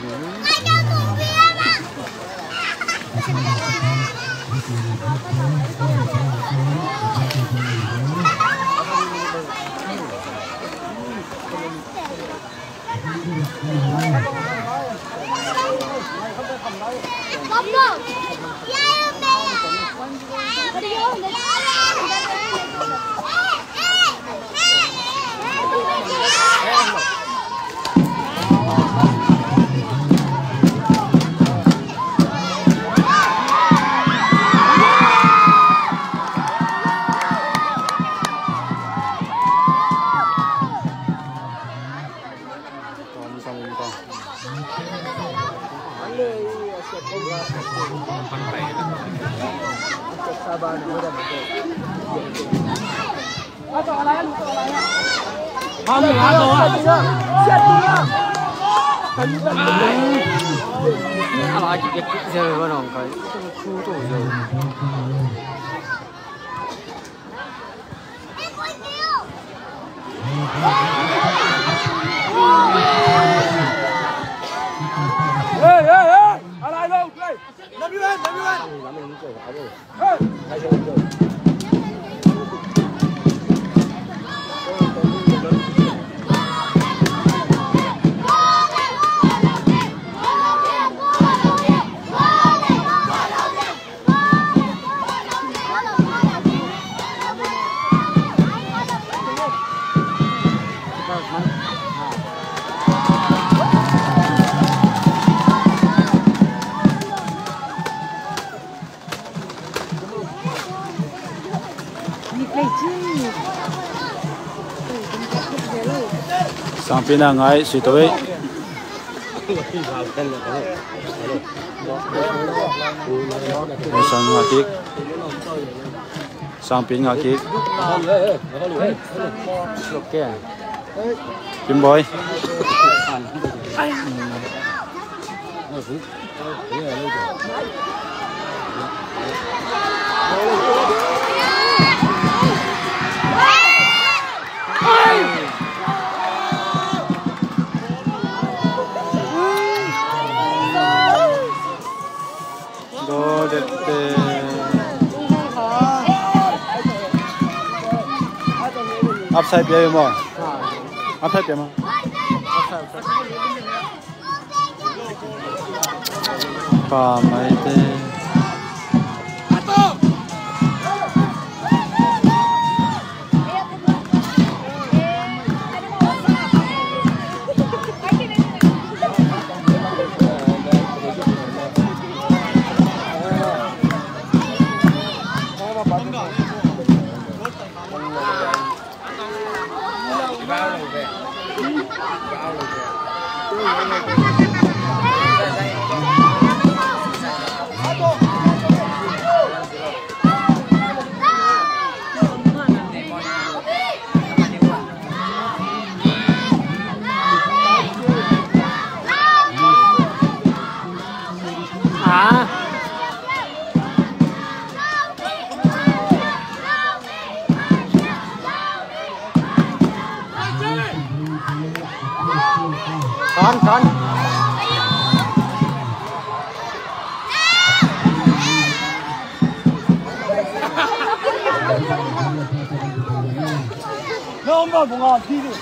Hey, hey, hey! Alai lo, play! Number one, number one! Hey! Sangpi na ngai si to ei. Sang nga kik. Sangpi nga kik. Kim Boy. Goal dette. Upside pia maw? Upside pia maw? Pa maite. Kan, kan. Number bunga dili.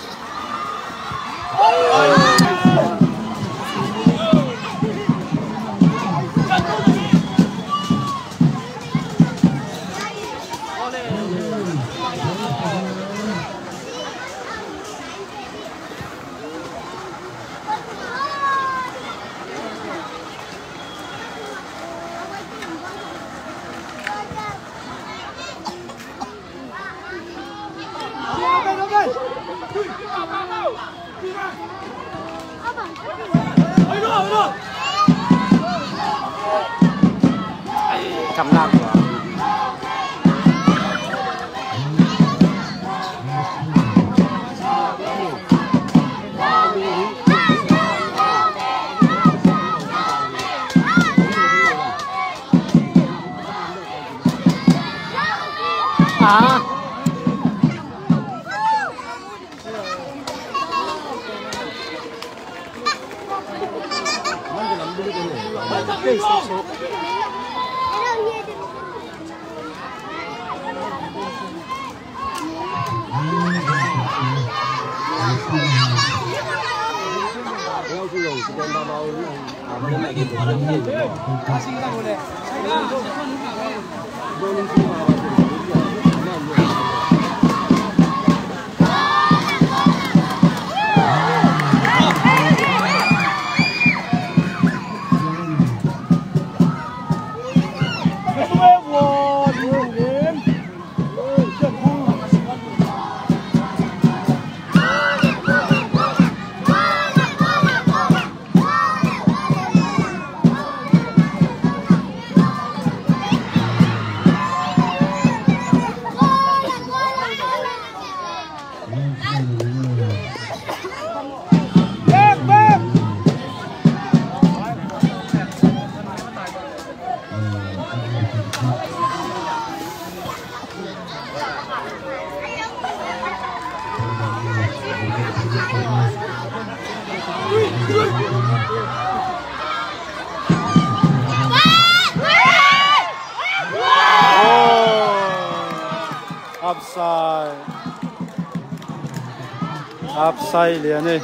Upside. Upside lian e.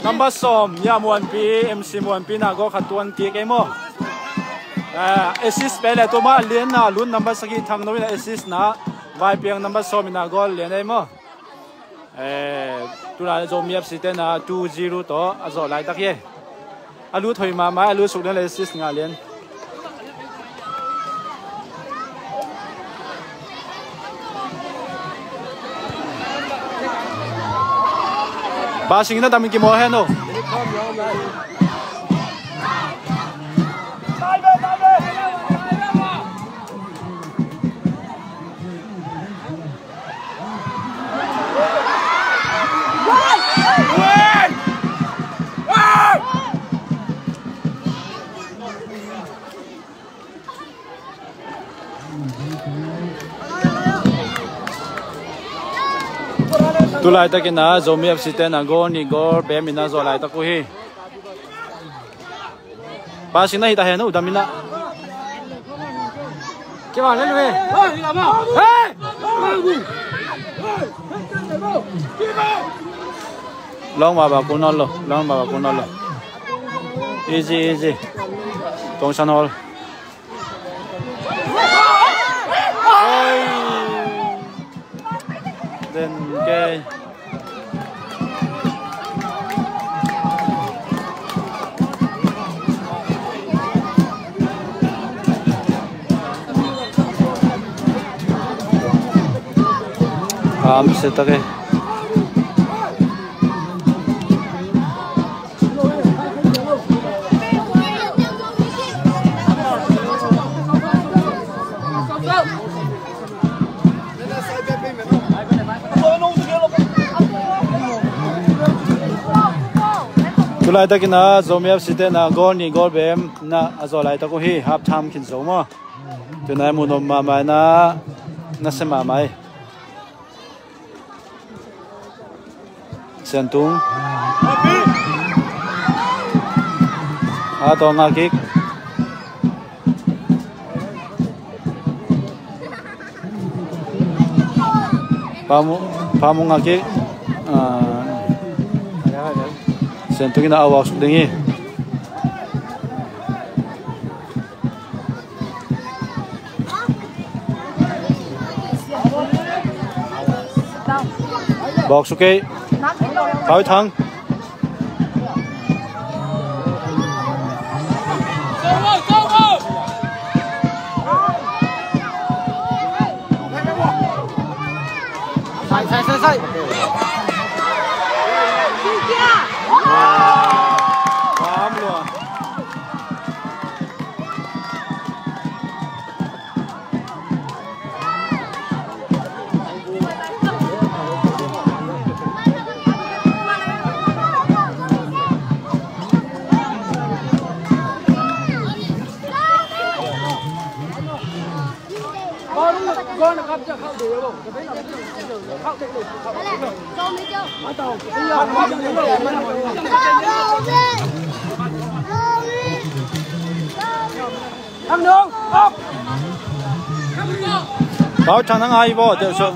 Number sawm, Nia Muanpi, M C Muanpi na goal khat tuan kik ei maw. Eh, assist pe le tuma lian na lut number sagih Thangno in assist na, Vaipiang number sawm in a goal lian ei maw. Eh, tulai Zomi F C te na two zero tawh a zawh laitak hi. A lut hoi mahmah, a lut suk lian le assist ngah lian. Passing na tam in kimawl hen aw. Tulaitakin a Zomi F C ten a goal nih goal bem in a zawh laitak uh hi. Passing na hita hen, u damin ah. Kiva le lu e. Hey! Long ba ba kun lo, long ba ba kun lo. Easy, easy. Tongsan Hall. Oi. Den kei. Am se ta kei. Tulaitakin a Zomi F C te na goal nih goal bem na a zaw laitak uh hi, half time khin zo maw. Tunai mu nop mahmah na, na se mahmah hi. Siantung. A tawng a kik. Pamu, Pamu a kik. Ah. Siantung in a awak suk ding hi. Bawk suk kei. Pau Thang. Sai, sai, sai, sai. Wow. Wow, lua. Pau Thang nang ai bo teu so.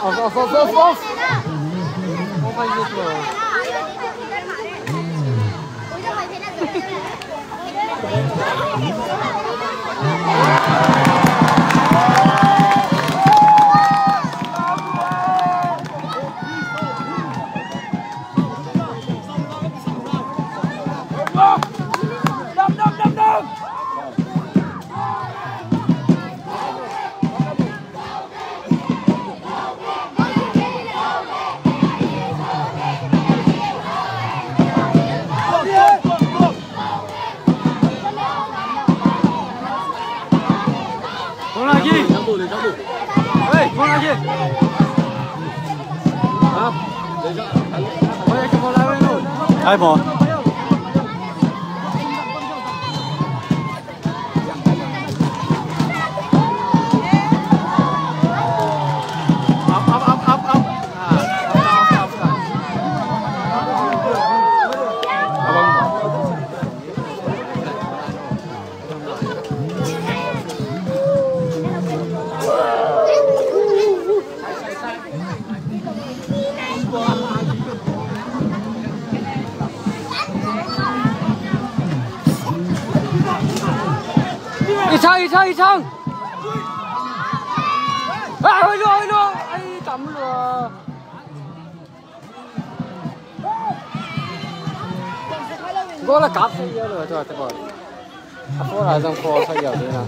Off, off, off, off, off. Ai maw. I chang, i chang, i chang. Ah, hoi lo, hoi lo. Ai, tam lo. Goal a kap thei lo, tua te goal. A goal a zong goal thei lo ding a.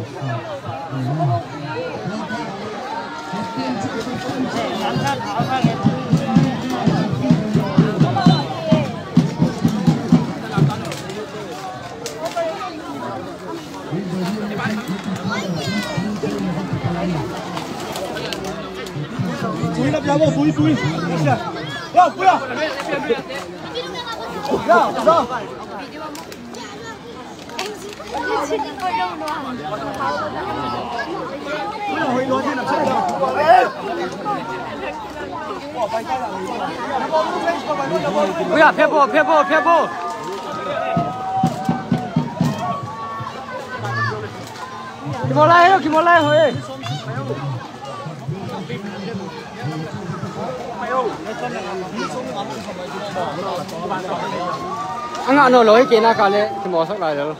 Ui, a, phiat bo, phiat bo, phiat bo. Kimawl lai ho, kimawl lai ho, eh. A ngah nawn lo hi kei na ka leh kimawlsak lai lo.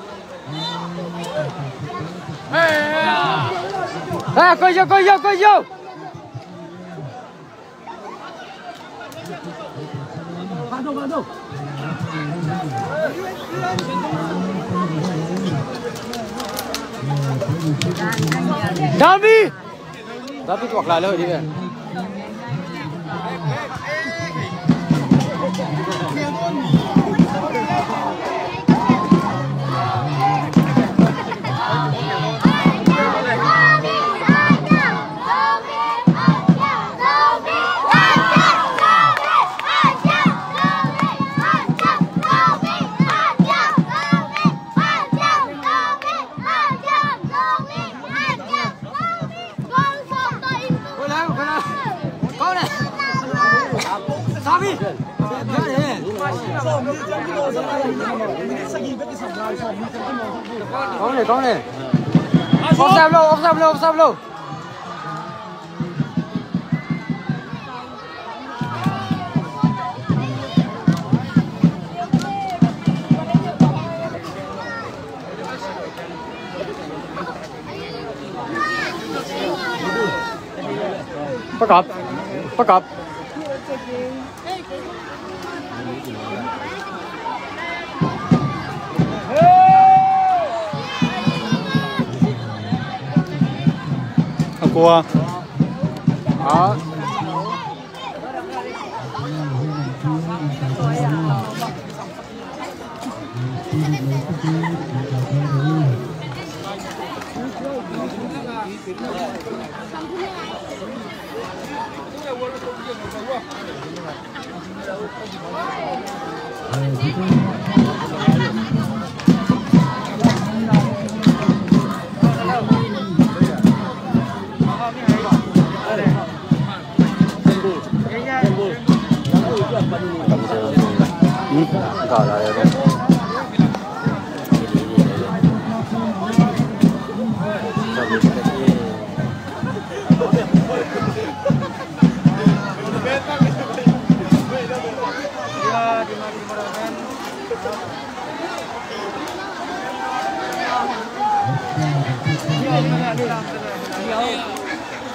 Ha, koih zo, koih zo, koih zo. David! David tuak lai lo hi ve. Kong ne, kong ne. Offside lo, offside lo, offside lo. Pakap. Pakap. A kua. A.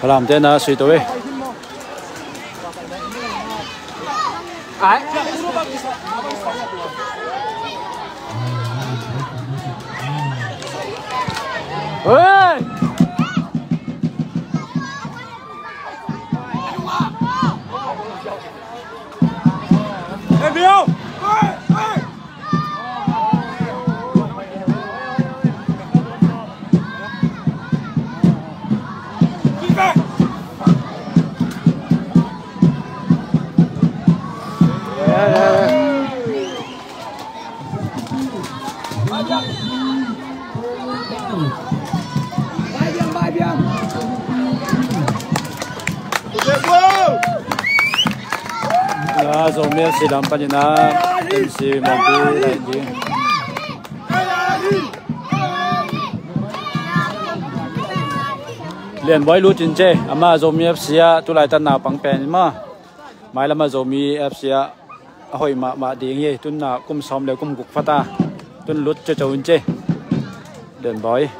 Falam te na sui to ve. Ai. Oi. Zomi F C lam panin a M C Mawngpi lai ding. Lianbawi lut in ce, ama Zomi F C ah tulaitan naupang pen in maw. Mailam ah Zomi F C ah a hoih mahmah ding hi, tun ah kum sawm le kum guk phata, tun lut cocau in ce. Lianbawi.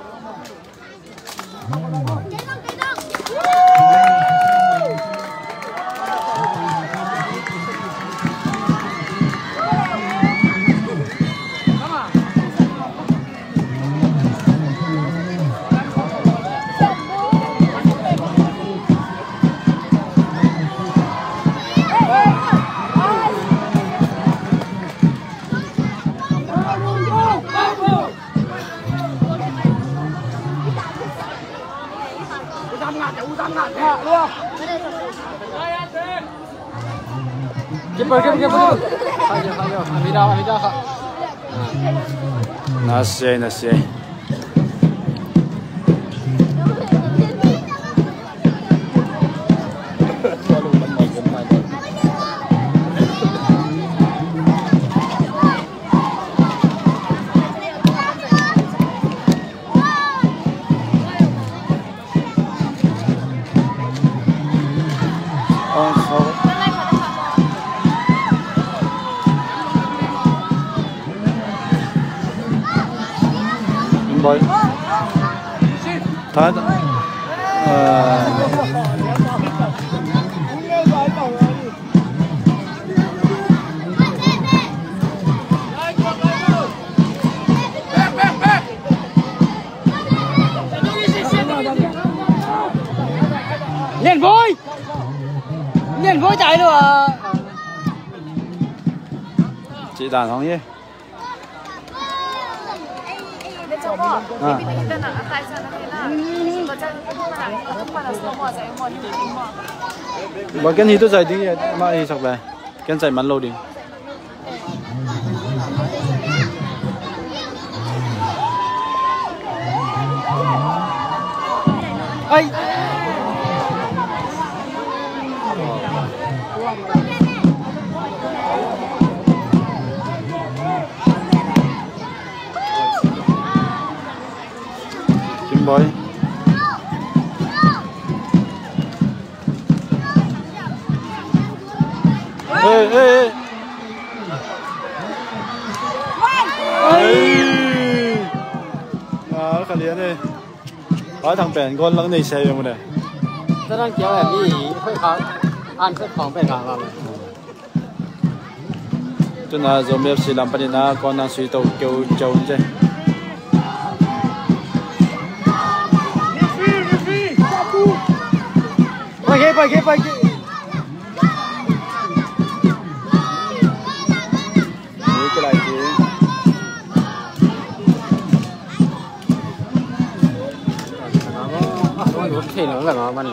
Keeper, keeper, keeper. Amida, Amida, kha. Nasiai, nasiai. Boy. Thai. Lian Boy! Lian Boy tai lo ah. Ci dan hong ye. Ah. Ba ken hi tu zai ding ye, ma hi sak lai. Ken zai man lo ding. Ai. Kim Boy. Hey, hey, hey. Ai. Ah, ka lian eh. Ai, thang pen, gol lang nei sai mu ne. Ta dang kia mi, hoi khang, an khoi khang pen khang lam. Tuna Zomi F C lam panin a corner sui to keu ceu in ce. Pai ke, pai ke, pai ke. Ni ke lai ke. Thei lo la ma man le.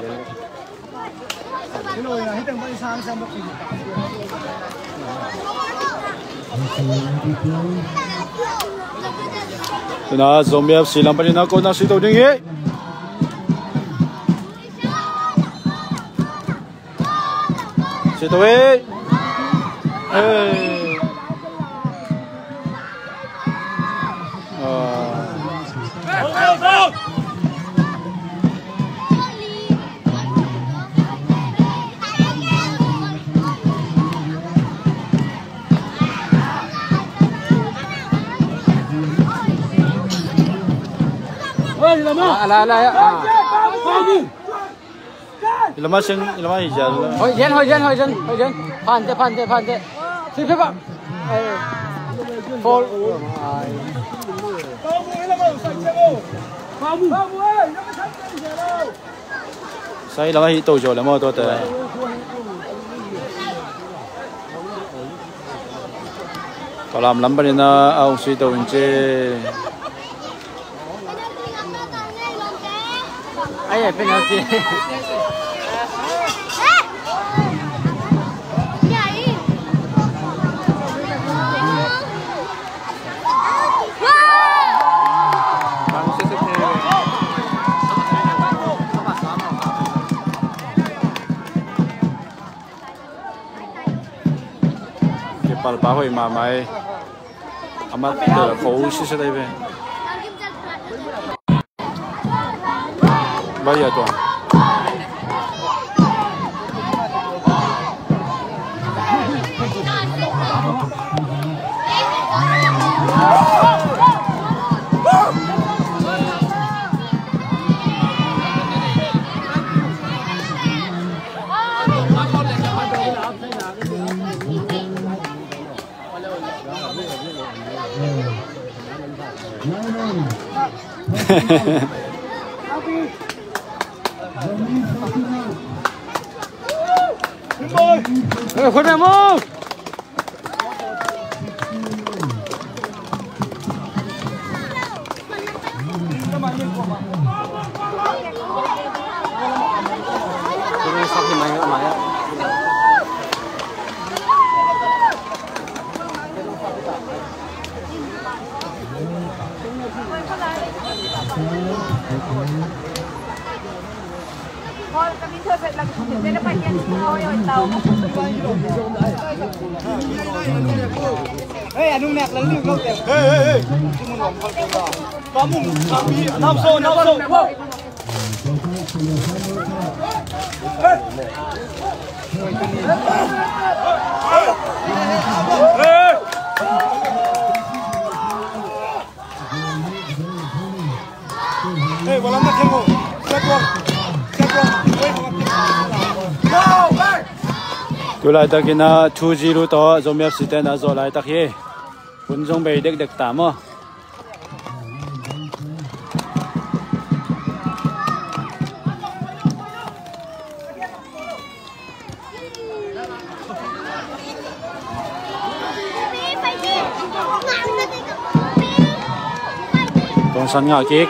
Tuna Zomi F C lam panin a corner sui to ding hi. Sui to hi. Hey. Ah. Ala, ala, ala, ah. Ilama sing, ilama hijal. Hoi jen, hoi jen, hoi jen, hoi jen. Phante, phante, phante. Si pepa. Ai. Foul. Ai. Sai lama hi to jo lama to te. Palam lam panin a hong sui to in ce. Ai, ai, penalty. Kipalpa hoih mahmah e. Amat tel kho sisa dai ve. Bai a tua. Tu laitakin ah two zero tawh Zomi F C ten a zawh laitak hi. Hun zong bei dekdek ta maw? Tongsan ngah kik.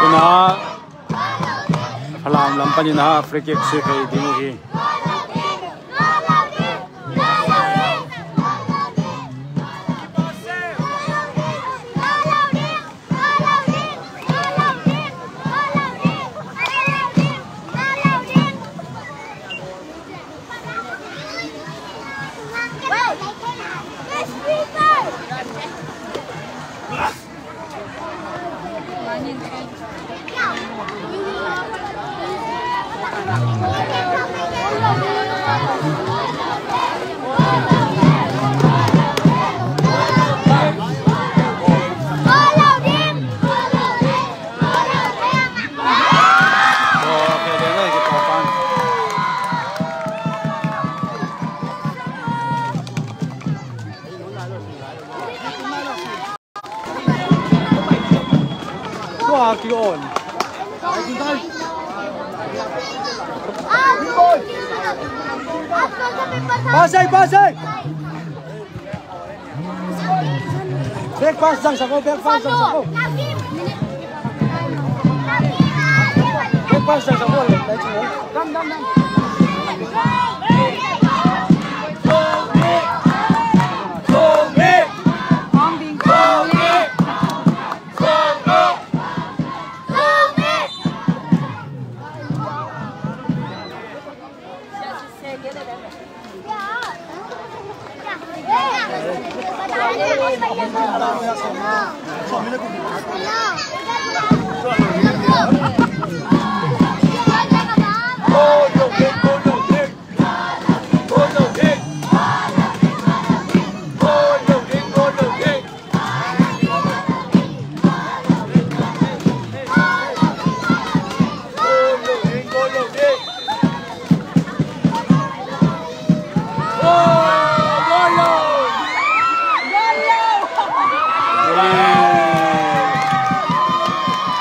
Ina Falam lam panin ah free kick sui phei ding uh hi. Tua ki on. Pasai, pasai. Back pass zang sa ko, back pass zang sa ko. Back pass zang sa ko. Dam, dam, dam.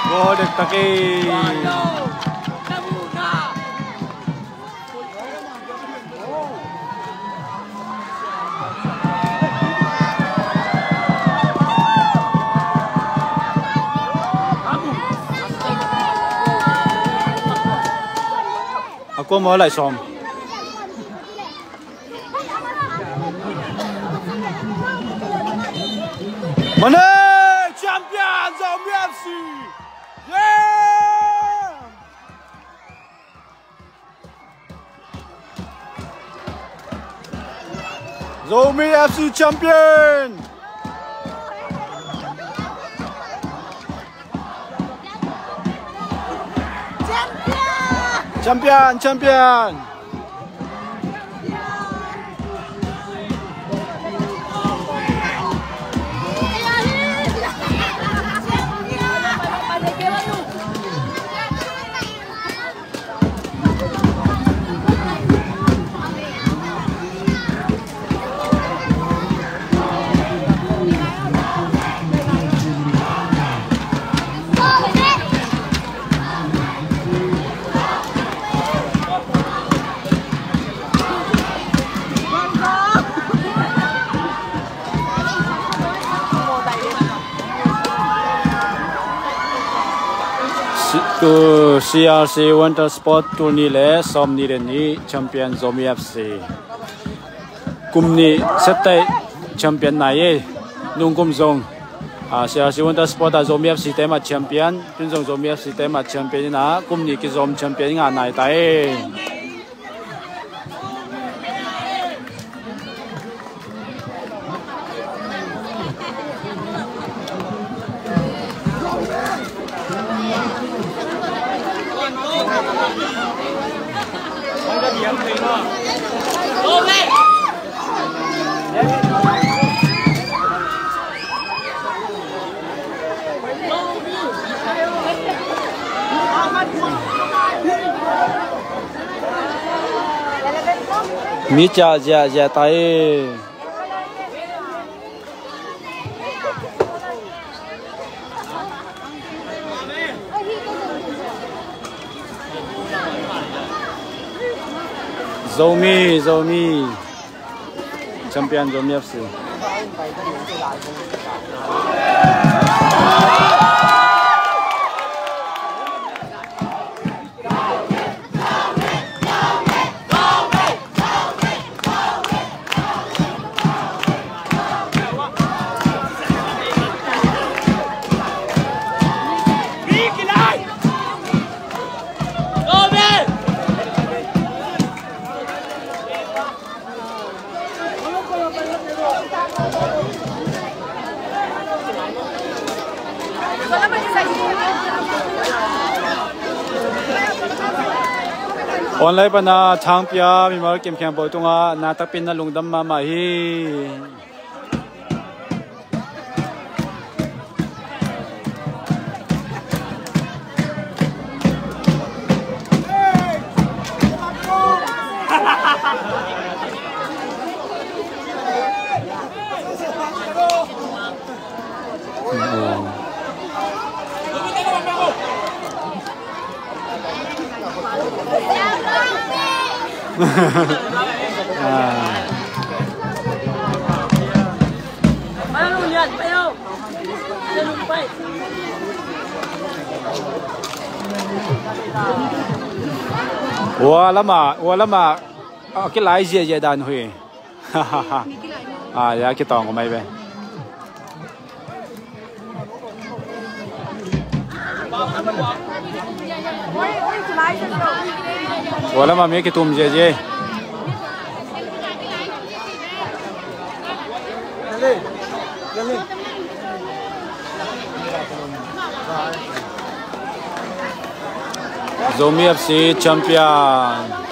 Goal dek tak e. A kua maw lai sawm. Mane champion Zomi F C. Yeah! Zomi F C champion! Champion, champion! Si-, uh, C R C Winter Sport tul nih le sawm nih le nih champion Zomi F C. Kum nih settaih champion nai ei. Nung kum zong, ah, C R C Winter Sport ah Zomi F C te mah champion, tun zong Zomi F C te mah champion in ah kum nih kizom champion ngah nai ta ei. Mi ca ziahziah ta ei. Zomi, Zomi. Champion Zomi F C. Online pana thangpia mimal kim khempeuh tungah na takpi in na lungdam mahmah hi. Ua lama, ua lama, a kilai ziahziah dan uh hi. Ah, ya kitawng ko mai ve. Ua lama mi kitum ziahziah. Zomi F C champion.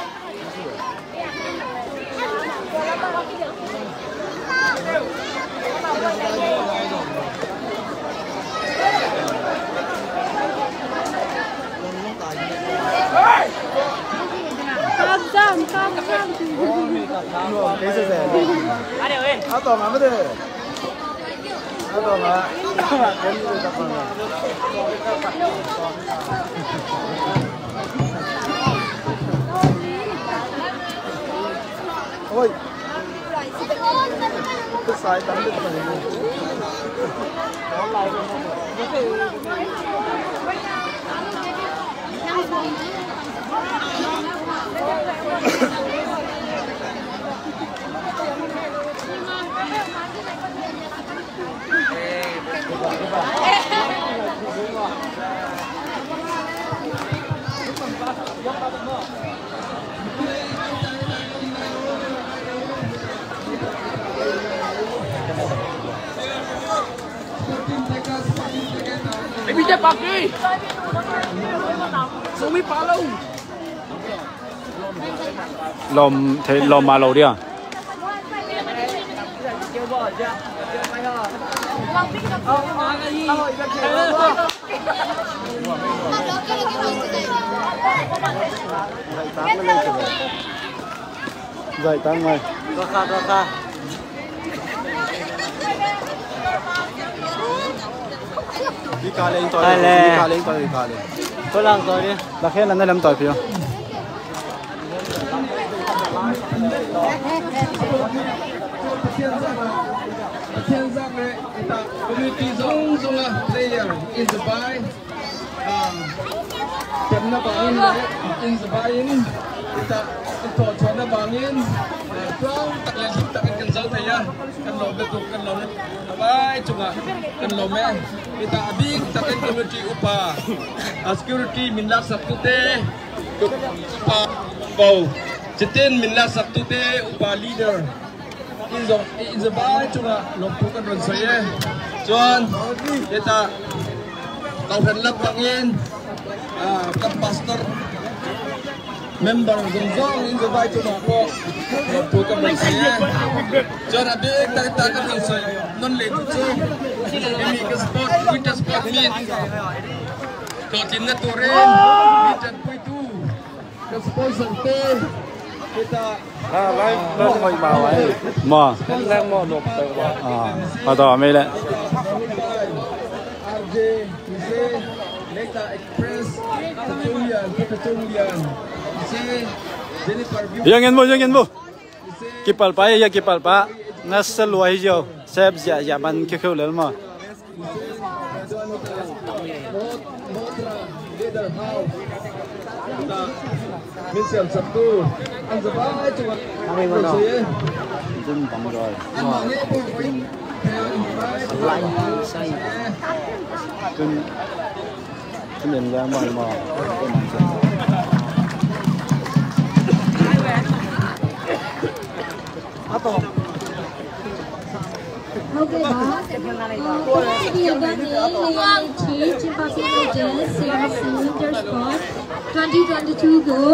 Oi. Lawm, thei, lawm ma lo dia. Zai tang mai. Tua kha, tua kha. Di ka leng toi, di ka leng toi, di ka leng. Ko lang toi ni. La khen lan na lam toi pio. Pathian zak le, ita community zong zong a player in the by. Temna bangin le in zavai in ita i thawhthawhna bangin tuang tak le lim takin kan zo thei a, kan lawm le tuk kan lawm le a vai cungah kan lawm e. Ita a bik takin community upa, a security min laksak tute, upa bo, citin min laksak tute, upa leader in zong, in zavai cungah lawmthu kan run soi e. Cuan hita kau hran lak bangin, ah, kan pastor member zong zong in zavai cungah ko lawmthu kan run soi e. Cuan a bik tak hita kan run soi non le tu cu, ini ka sport, winter sport meet. Tua tin na turin, winter puitu. Ka sponsor te, kita. Ah, lai, lai, mai mau ai. Ma. Kan lai mau nop tang wa. Ah, pa to mai le. R J, Mise, Leta Express, Petroleum, Petroleum, Mise, Jennifer View. Yang en bo, yang en bo. Kipalpa, ya kipalpa. Na sa lua hi jo. Sep zia, zia man kikheu lel ma. Okay, boss. Uh, today we are done in Liang Chi, Chin Baptist Church, C R C Winter Sport twenty twenty-two ကို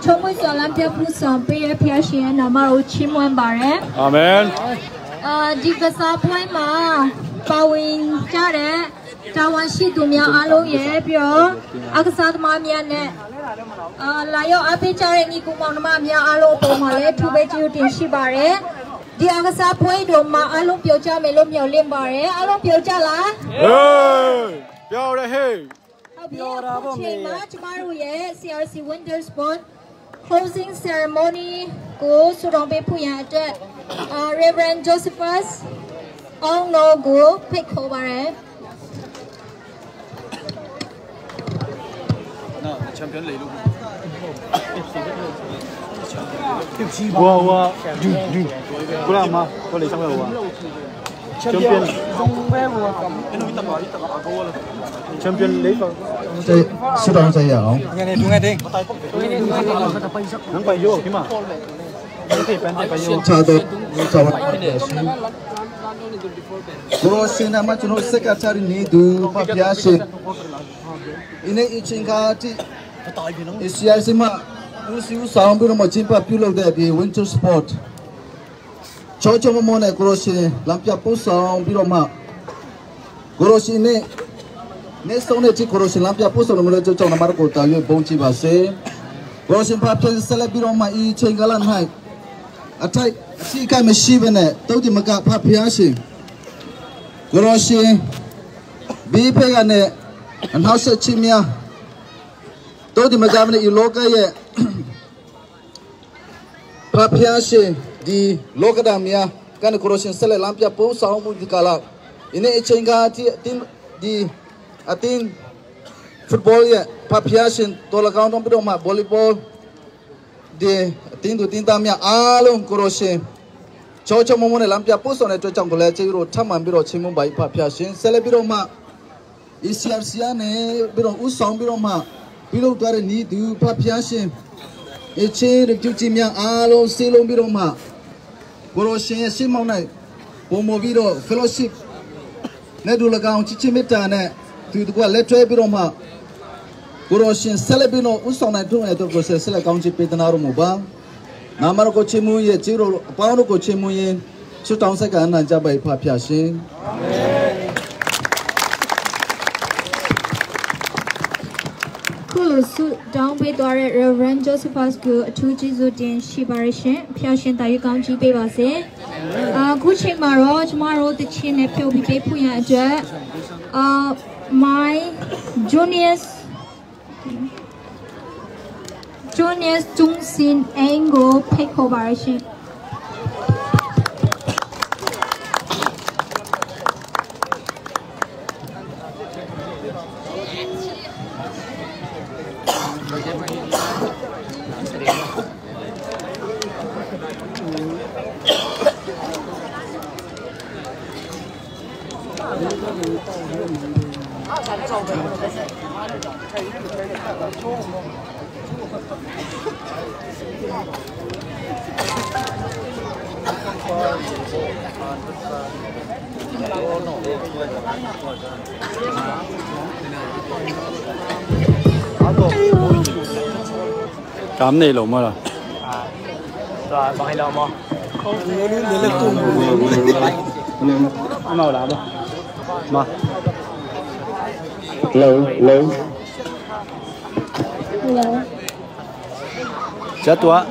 ချီးမွမ်းစွာ လမ်းပြပို့ဆောင်ပေးတဲ့ ဘုရားရှင်ရဲ့နာမကို ချီးမွမ်းပါတယ်။ Amen. အာဒီကစားပွဲမှာပါဝင်ကြတဲ့ တာဝန်ရှိသူများအားလုံးရဲ့ပြီးတော့အကစားသမားများနဲ့အာလာရောက်အားပေးကြတဲ့ညီကိုမောင်နှမများအားလုံးအပေါ်မှာလည်းထူးပဲကျေးဇူးတင်ရှိပါတယ်။ ဒီအကစားပွဲတော်မှာအားလုံးပျော်ကြမယ်လို့မျှော်လင့်ပါတယ်။ အားလုံးပျော်ကြလား။ Hey! ပျော်တယ်ဟေ့။ ဟုတ်ပြီ။ အခုချိန်မှာကျမတို့ရဲ့ C R C Winter Sport Closing Ceremony ကိုဆုတောင်းပေးဖို့ရန်အတွက်အာ Reverend Josephus Ong Lo ကိုဖိတ်ခေါ်ပါတယ်။ Wa, wa, du, du. Kula ma, kula isang wa. Champion. Champion lei pa. Sudang saya. Nang pa yo, kima. Nang pa yo. Kuro sina ma chuno secretary ni du pa pia si. Ine i chingka ti. I C R C ma. Usi usa ang biro ma chimpa pilo de bi winter sport. Cho cho mo mo ne kuro si lampia pusa ang biro ma. Kuro si ne. Ne so ne ti kuro si lampia pusa lo mo le cho cho na mar ko ta yo bong chi ba se. Kuro si pa pia sele biro ma i chingka lan hai. Atai, si kai me si bene, tau di maka pa pia si. Kuro si. Bi pe ga ne. An hau se chi mia. Tau di maka bene i lo ka ye. Phaphiasin di lokadamia kan korosin sele lampia po sa homu di kala. Ine ichenga ti tin di atin football ye phaphiasin tola kaun tong pidong ma volleyball di atin tu tin tamia alung korosin. Chocho momone lampia po sone chochang kole che iro thaman biro chimu bai phaphiasin sele biro ma. I siarsia ne biro usong biro ma. Biro tuare ni du phaphiasin. I chi rik ju chi mia alo silong biro ma. Korosin simong nai. Pomo biro fellowship. Ne du lagao chichi mita ne. သူတစ်ခုက လက်တွဲပြီးတော့မှ ကိုယ်တော်ရှင် ဆက်လက်ပြီးတော့ ဦးဆောင်နိုင်ထွန်းရဲ့အတွက်ကို ဆက်လက်ကောင်းချီးပေးသနာတော်မူပါ။ နာမတော်ကို ချီးမွမ်း၍ ကျေးဇူးတော်အပေါင်းတို့ကို ချီးမွမ်း၍ ဆုတောင်းဆက်ကပ်အနံ့ကြပါ၏၊ ဖခင်ရှင်။ ခုလိုဆုတောင်းပေးသွားတဲ့ Reverend Josephus ကို အထူးကျေးဇူးတင်ရှိပါတယ်ရှင်။ ဖခင်ရှင် သာ၍ ကောင်းချီးပေးပါစေ။ အာ၊ အခုချိန်မှာတော့ ကျမတို့ သီချင်းနဲ့ ဖျော်ဖြေပေးဖို့ရန်အတွက်၊ အာ၊ My Juniors Juniors Tung Sin Eng ကို ဖိတ်ခေါ်ပါရရှင်။ Kam nei lo maw la? Tua bang hi lo maw? Amau la maw? Ma. Lo, lo. Hello. Ca tua.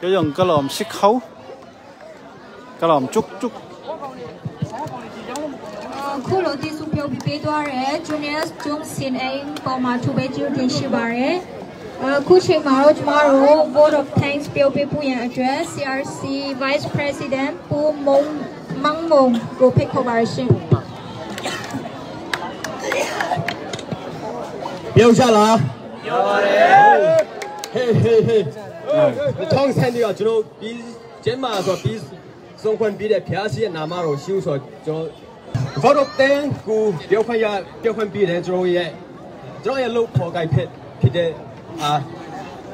Kei zong ka lawm sik hau. Ka lawm cukcuk. အခုလို တစ်စု ဖျော်ဖြေပေးသွားတဲ့ Junior Jung Sin Ain ပေါ်မှာ ထူးပဲကျေးဇူးတင်ရှိပါတယ်။ အခုချိန်မှာတော့ ကျမတို့ Vote of Thanks ဖျော်ဖြေပေးဖို့ရန်အတွက် စီအာရ်စီ Vice President ပူမုံ မင်းမုံကို ဖိတ်ခေါ်ပါရရှင်။ ပြောကြလား။ ပြောပါတယ်။ Hey, hey, hey. 2012 က ကျွန်တော် ပြီး ကျင်းမှာဆို ပြီး ဆုံးခွင့်ပေးတဲ့ ဘုရားရှိခိုးနာမတော် ရှိဦးဆိုတော့ ကျွန်တော် Vote of Thanks ကို ပြောခွင့်ရ ပြောခွင့်ပေးတယ်။ ကျွန်တော်ရဲ့ ကျွန်တော်ရဲ့ လုပ်ဖော်ကိုင်ဖက်ဖြစ်တဲ့ အာ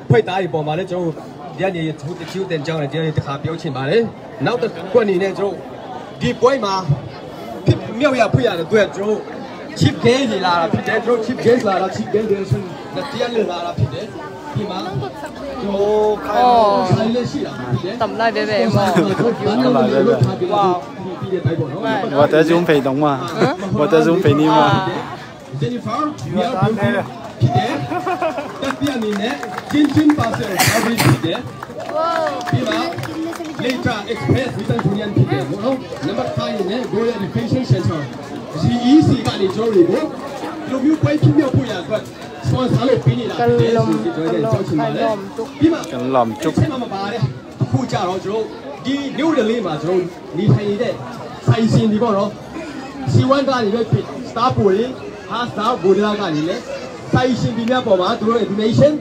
အဖွဲ့သားတွေပေါ်မှာလည်း ကျွန်တော်တို့ ဒီကနေ ကျေးဇူးတင်ကြောင်းနဲ့ ဒီကနေ တစ်ခါ ပြောချင်ပါတယ်။ နောက်တစ်ခုအနေနဲ့ ကျွန်တော်တို့ ဒီပွဲမှာ ဖြစ်မြောက်ရာ ဖြစ်ရတဲ့အတွက် ကျွန်တော်တို့ Chief Guest တွေ လာတာဖြစ်တယ်။ ကျွန်တော်တို့ Chief Guest လာတာ Chief Guest တွေဆိုရင် တရားလည်လာတာဖြစ်တယ်။ ဒီမှာ ကျွန်တော်တို့ ဆိုင်လေးရှိတာဖြစ်တယ်။ တမ်လိုက်ပဲပဲ။ Wow. Wa ta zum pei dong ma. Wa ta zum pei ni ma. ဂျင်နဖာ မီယာ ဘျူတီ ဖြစ်တယ်။ တတိယအနေနဲ့ ကျင်းကျင်း ပါဆယ် အဝ်ရစ် ဖြစ်တယ်။ ပြီးမှ လေထရာ Express မီတန် ယူနီယံ ဖြစ်တယ်ပေါ့နော်။ နံပါတ် five အနေနဲ့ Royal Education Center ဂျီအီစီ ကနေ ကျွန်တော်တွေကို ဒီလိုမျိုး ပွဲဖြစ်မြောက်ဖို့ရအတွက် sponsor လုပ်ပေးနေတာဖြစ်တယ်ဆိုပြီး ကျွန်တော်တို့ ပြောချင်ပါတယ်။ ပြီးမှ ကလမ်ကျုပ် အဲ့ထဲမှာမပါတဲ့ တစ်ခုကျတော့ ကျွန်တော်တို့ ဒီ New Delhi မှာ ကျွန်တော်တို့ နေထိုင်နေတဲ့ ဆိုင်ရှင်တွေပေါ့နော်။ စီဝမ်းကနေပဲဖြစ် Star ပို့တွေ Hard Star ဘိုဒလာကနေလည်း ဆိုင်ရှင်တွေများပေါ်မှာ သူတို့ရဲ့ donation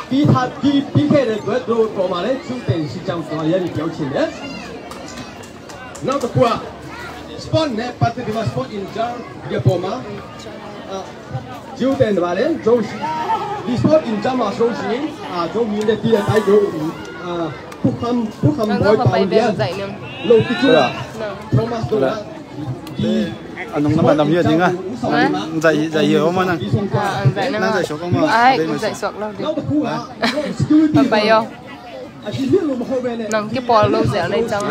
ပြီးထား ပြီး ပြီးခဲ့တဲ့အတွက် သူတို့ပေါ်မှာလည်း ကျေးဇူးတင်ရှိကြောင်း ကျွန်တော် ရည်ပြောချင်တယ်။ နောက်တစ်ခုက sport နဲ့ပတ်သက်ပြီးမှ sport in charge ရဲ့ပေါ်မှာ အာ ကျေးဇူးတင်ပါတယ်။ ကျွန်တော် ဒီ sport in charge မှာဆိုလို့ရှိရင် အာ ကျွန်တော် မြင်တဲ့ တည့်တဲ့အတိုင်း ကျွန်တော် အာ ဖူခမ် ဖူခမ် ဘွဲ့ ပါဝင်တဲ့ လုပ်ပြီးတော့ Thomas တို့က ဒီ အနုံနမနမ်ယဲ့ဒင်းอ่ะ Zai, zai yo ma nang. Ah, ang zai na. Nang zai sok ma. Ai, ang zai sok lo di. နောက်တစ်ခုက ကျွန်တော် security ပါ ပါပါရော အရှိလို့မဟုတ်ပဲနဲ့ Nang ki pol lo zai na chang.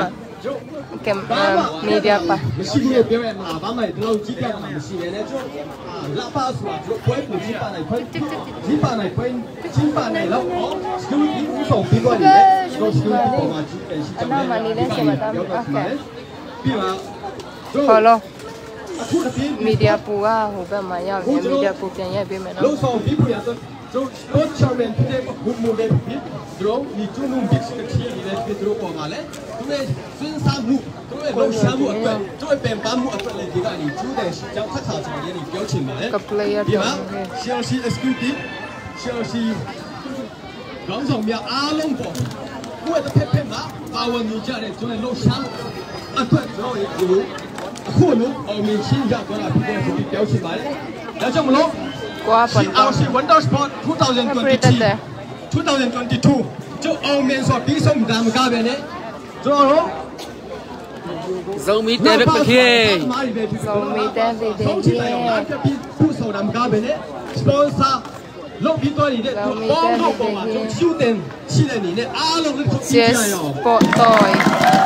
Kem, ah, media ပါ မရှိဘူးလို့ပြောရမှာ ဘာမှဒီလောက်ကြီးပြဿနာမရှိဘဲနဲ့ ကျွန်တော် အာ လပဆိုတာ ကျွန်တော် ပွဲကို ကျင်းပနိုင်ခွင့် ကျင်းပနိုင်ခွင့် ကျင်းပနိုင်လောက်အောင် security ဦးဆောင်ပေးသွားနေတဲ့ ကျွန်တော် security ပေါ်မှာ ကျေးဇူးတင်ရှိကြောင်းလည်း ပြောပြချင်ပါတယ်။ ပြီးတော့ ကျွန်တော် Follow. အခုတစ်ပြီး Media ပူက ဟိုဘက်မှာရောက်နေ Media ပူပြန်ရိုက်ပေးမယ်နော် လှုပ်ဆောင်ပေးဖို့ရအတွက် ကျွန်တော် Sport Chairman ဖြစ်တဲ့ ကိုမိုးဝင်းဖြစ်ဖြစ်၊ ကျွန်တော် ဒီ ကျူးနုံး Big Secretary အနေနဲ့ဖြစ်ဖြစ် သူတို့ပေါ်မှာလည်း သူတို့ရဲ့ စဉ်းစားမှု၊ သူတို့ရဲ့ လှုပ်ရှားမှုအတွက်၊ သူတို့ရဲ့ ပင်ပန်းမှုအတွက်လည်း ဒီကနေ ကျေးဇူးတင်ရှိကြောင်း ထပ်ခါ ကျွန်တော် ဒီနေ့ ပြောချင်ပါတယ်။ ကပ်ပလေးယား ဒီမှာ တောင်နဲ့ ရှယ်လ်ဆီ Executive၊ ရှယ်လ်ဆီ ခေါင်းဆောင်များအားလုံးပေါ့၊ ကိုယ့်ရဲ့တစ်ဖက်ဖက်မှာ ပါဝင်နေကြတဲ့ ကျွန်တော်ရဲ့ လှုပ်ရှားမှုအတွက် ကျွန်တော်ရဲ့ အခုလို အောင်မြင်ခြင်းရသွားတာ ဖြစ်တယ်ဆိုပြီး ပြောချင်ပါတယ်။ ဒါကြောင့်မလို့ ကိုက ပန် ရှီအာရှီ Wonder Sport နှစ်ထောင်နှစ်ဆယ့်နှစ် နှစ်ထောင်နှစ်ဆယ့်နှစ် ကျွန်တော် အောင်မြင်စွာ ပြီးဆုံးတာ မကဘဲနဲ့ ကျွန်တော်တို့ ဇုံမီတဲ ပက်ပက်ခေး ဇုံမီတဲ ပက်ပက်ခေး ဆုံးချစ်နိုင်အောင် အားဖြည့်ပြီး ပို့ဆောင်တာ မကဘဲနဲ့ sponsor လုပ်ပြီးသွားနေတဲ့ သူပေါင်းတို့ပေါ်မှာ ကျွန်တော် ကျေးဇူးတင်ရှိတဲ့အနေနဲ့ အားလုံး လက်ခုပ်တီးကြရအောင်။ Cheers. ပေါ့တော့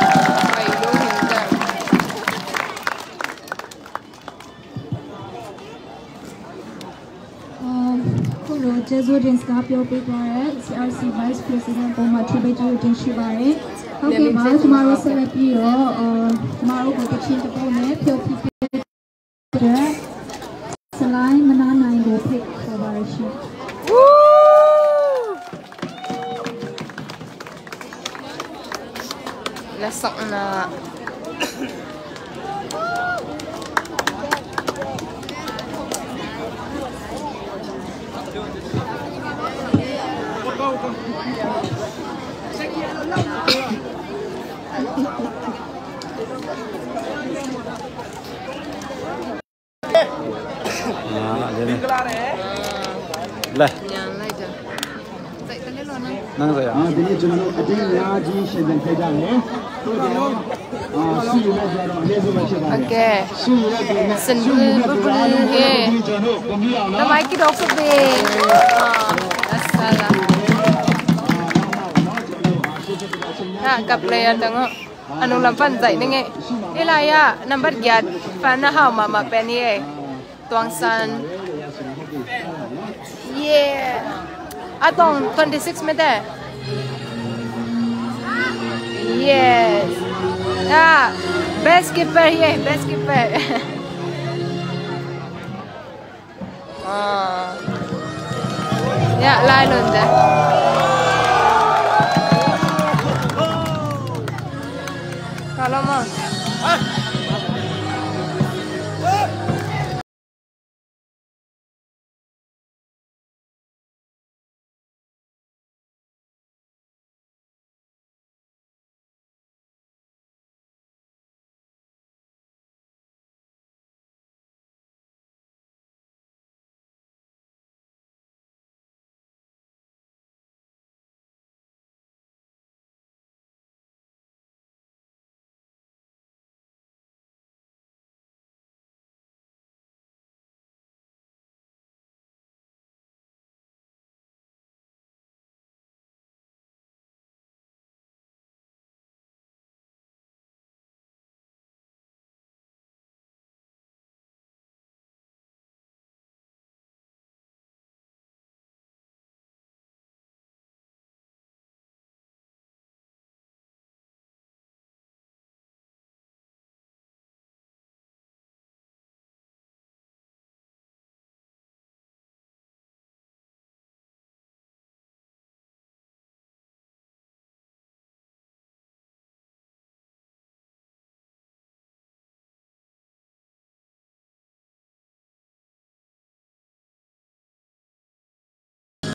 အခုလို ကျေးဇူးတင်စကား ပြောပေးသွားတဲ့ စီအာရ်စီ Vice President ပေါ်မှာ ထူးပဲ ကျေးဇူးတင်ရှိပါတယ်။ ဟုတ်ကဲ့ပါ၊ ကျမတို့ ဆက်လက်ပြီးတော့ အာ၊ ကျမတို့ကို သီချင်းတစ်ပုဒ်နဲ့ ဖျော်ဖြေပေးတဲ့အတွက် ဆလိုင်း မနာနိုင်ကို ဖိတ်ခေါ်ပါရရှင်။ လက်ဆောင်နာ လဲ နန်းစရာ။ အာ၊ ဒီနေ့ ကျွန်တော်တို့ အတင်းအများကြီး ယှဉ်ပြိုင်ခဲ့ကြတယ်။ သို့သော် အာ၊ ဆုယူမဲ့သူကတော့ အနည်းဆုံးပဲ ဖြစ်ပါတယ်။ Okay. ဆုယူမဲ့သူနဲ့ စင်ဘုဘုဘုဟေး ကျွန်တော်တို့ ကိုမီးအောင်နော်။ Damai kidawk suk ding. Ah, asala. Ha, ka player tang ho. Anu lam pan zaih ning ei. Ei lai ah, nambat giat fan na hau mahmah pen hi ei. Tuang San. Yeah. Atong twenty-six mete. Yes. Ya, best keeper here, best keeper. Ah. Ya, lai lun de. Kalau mau.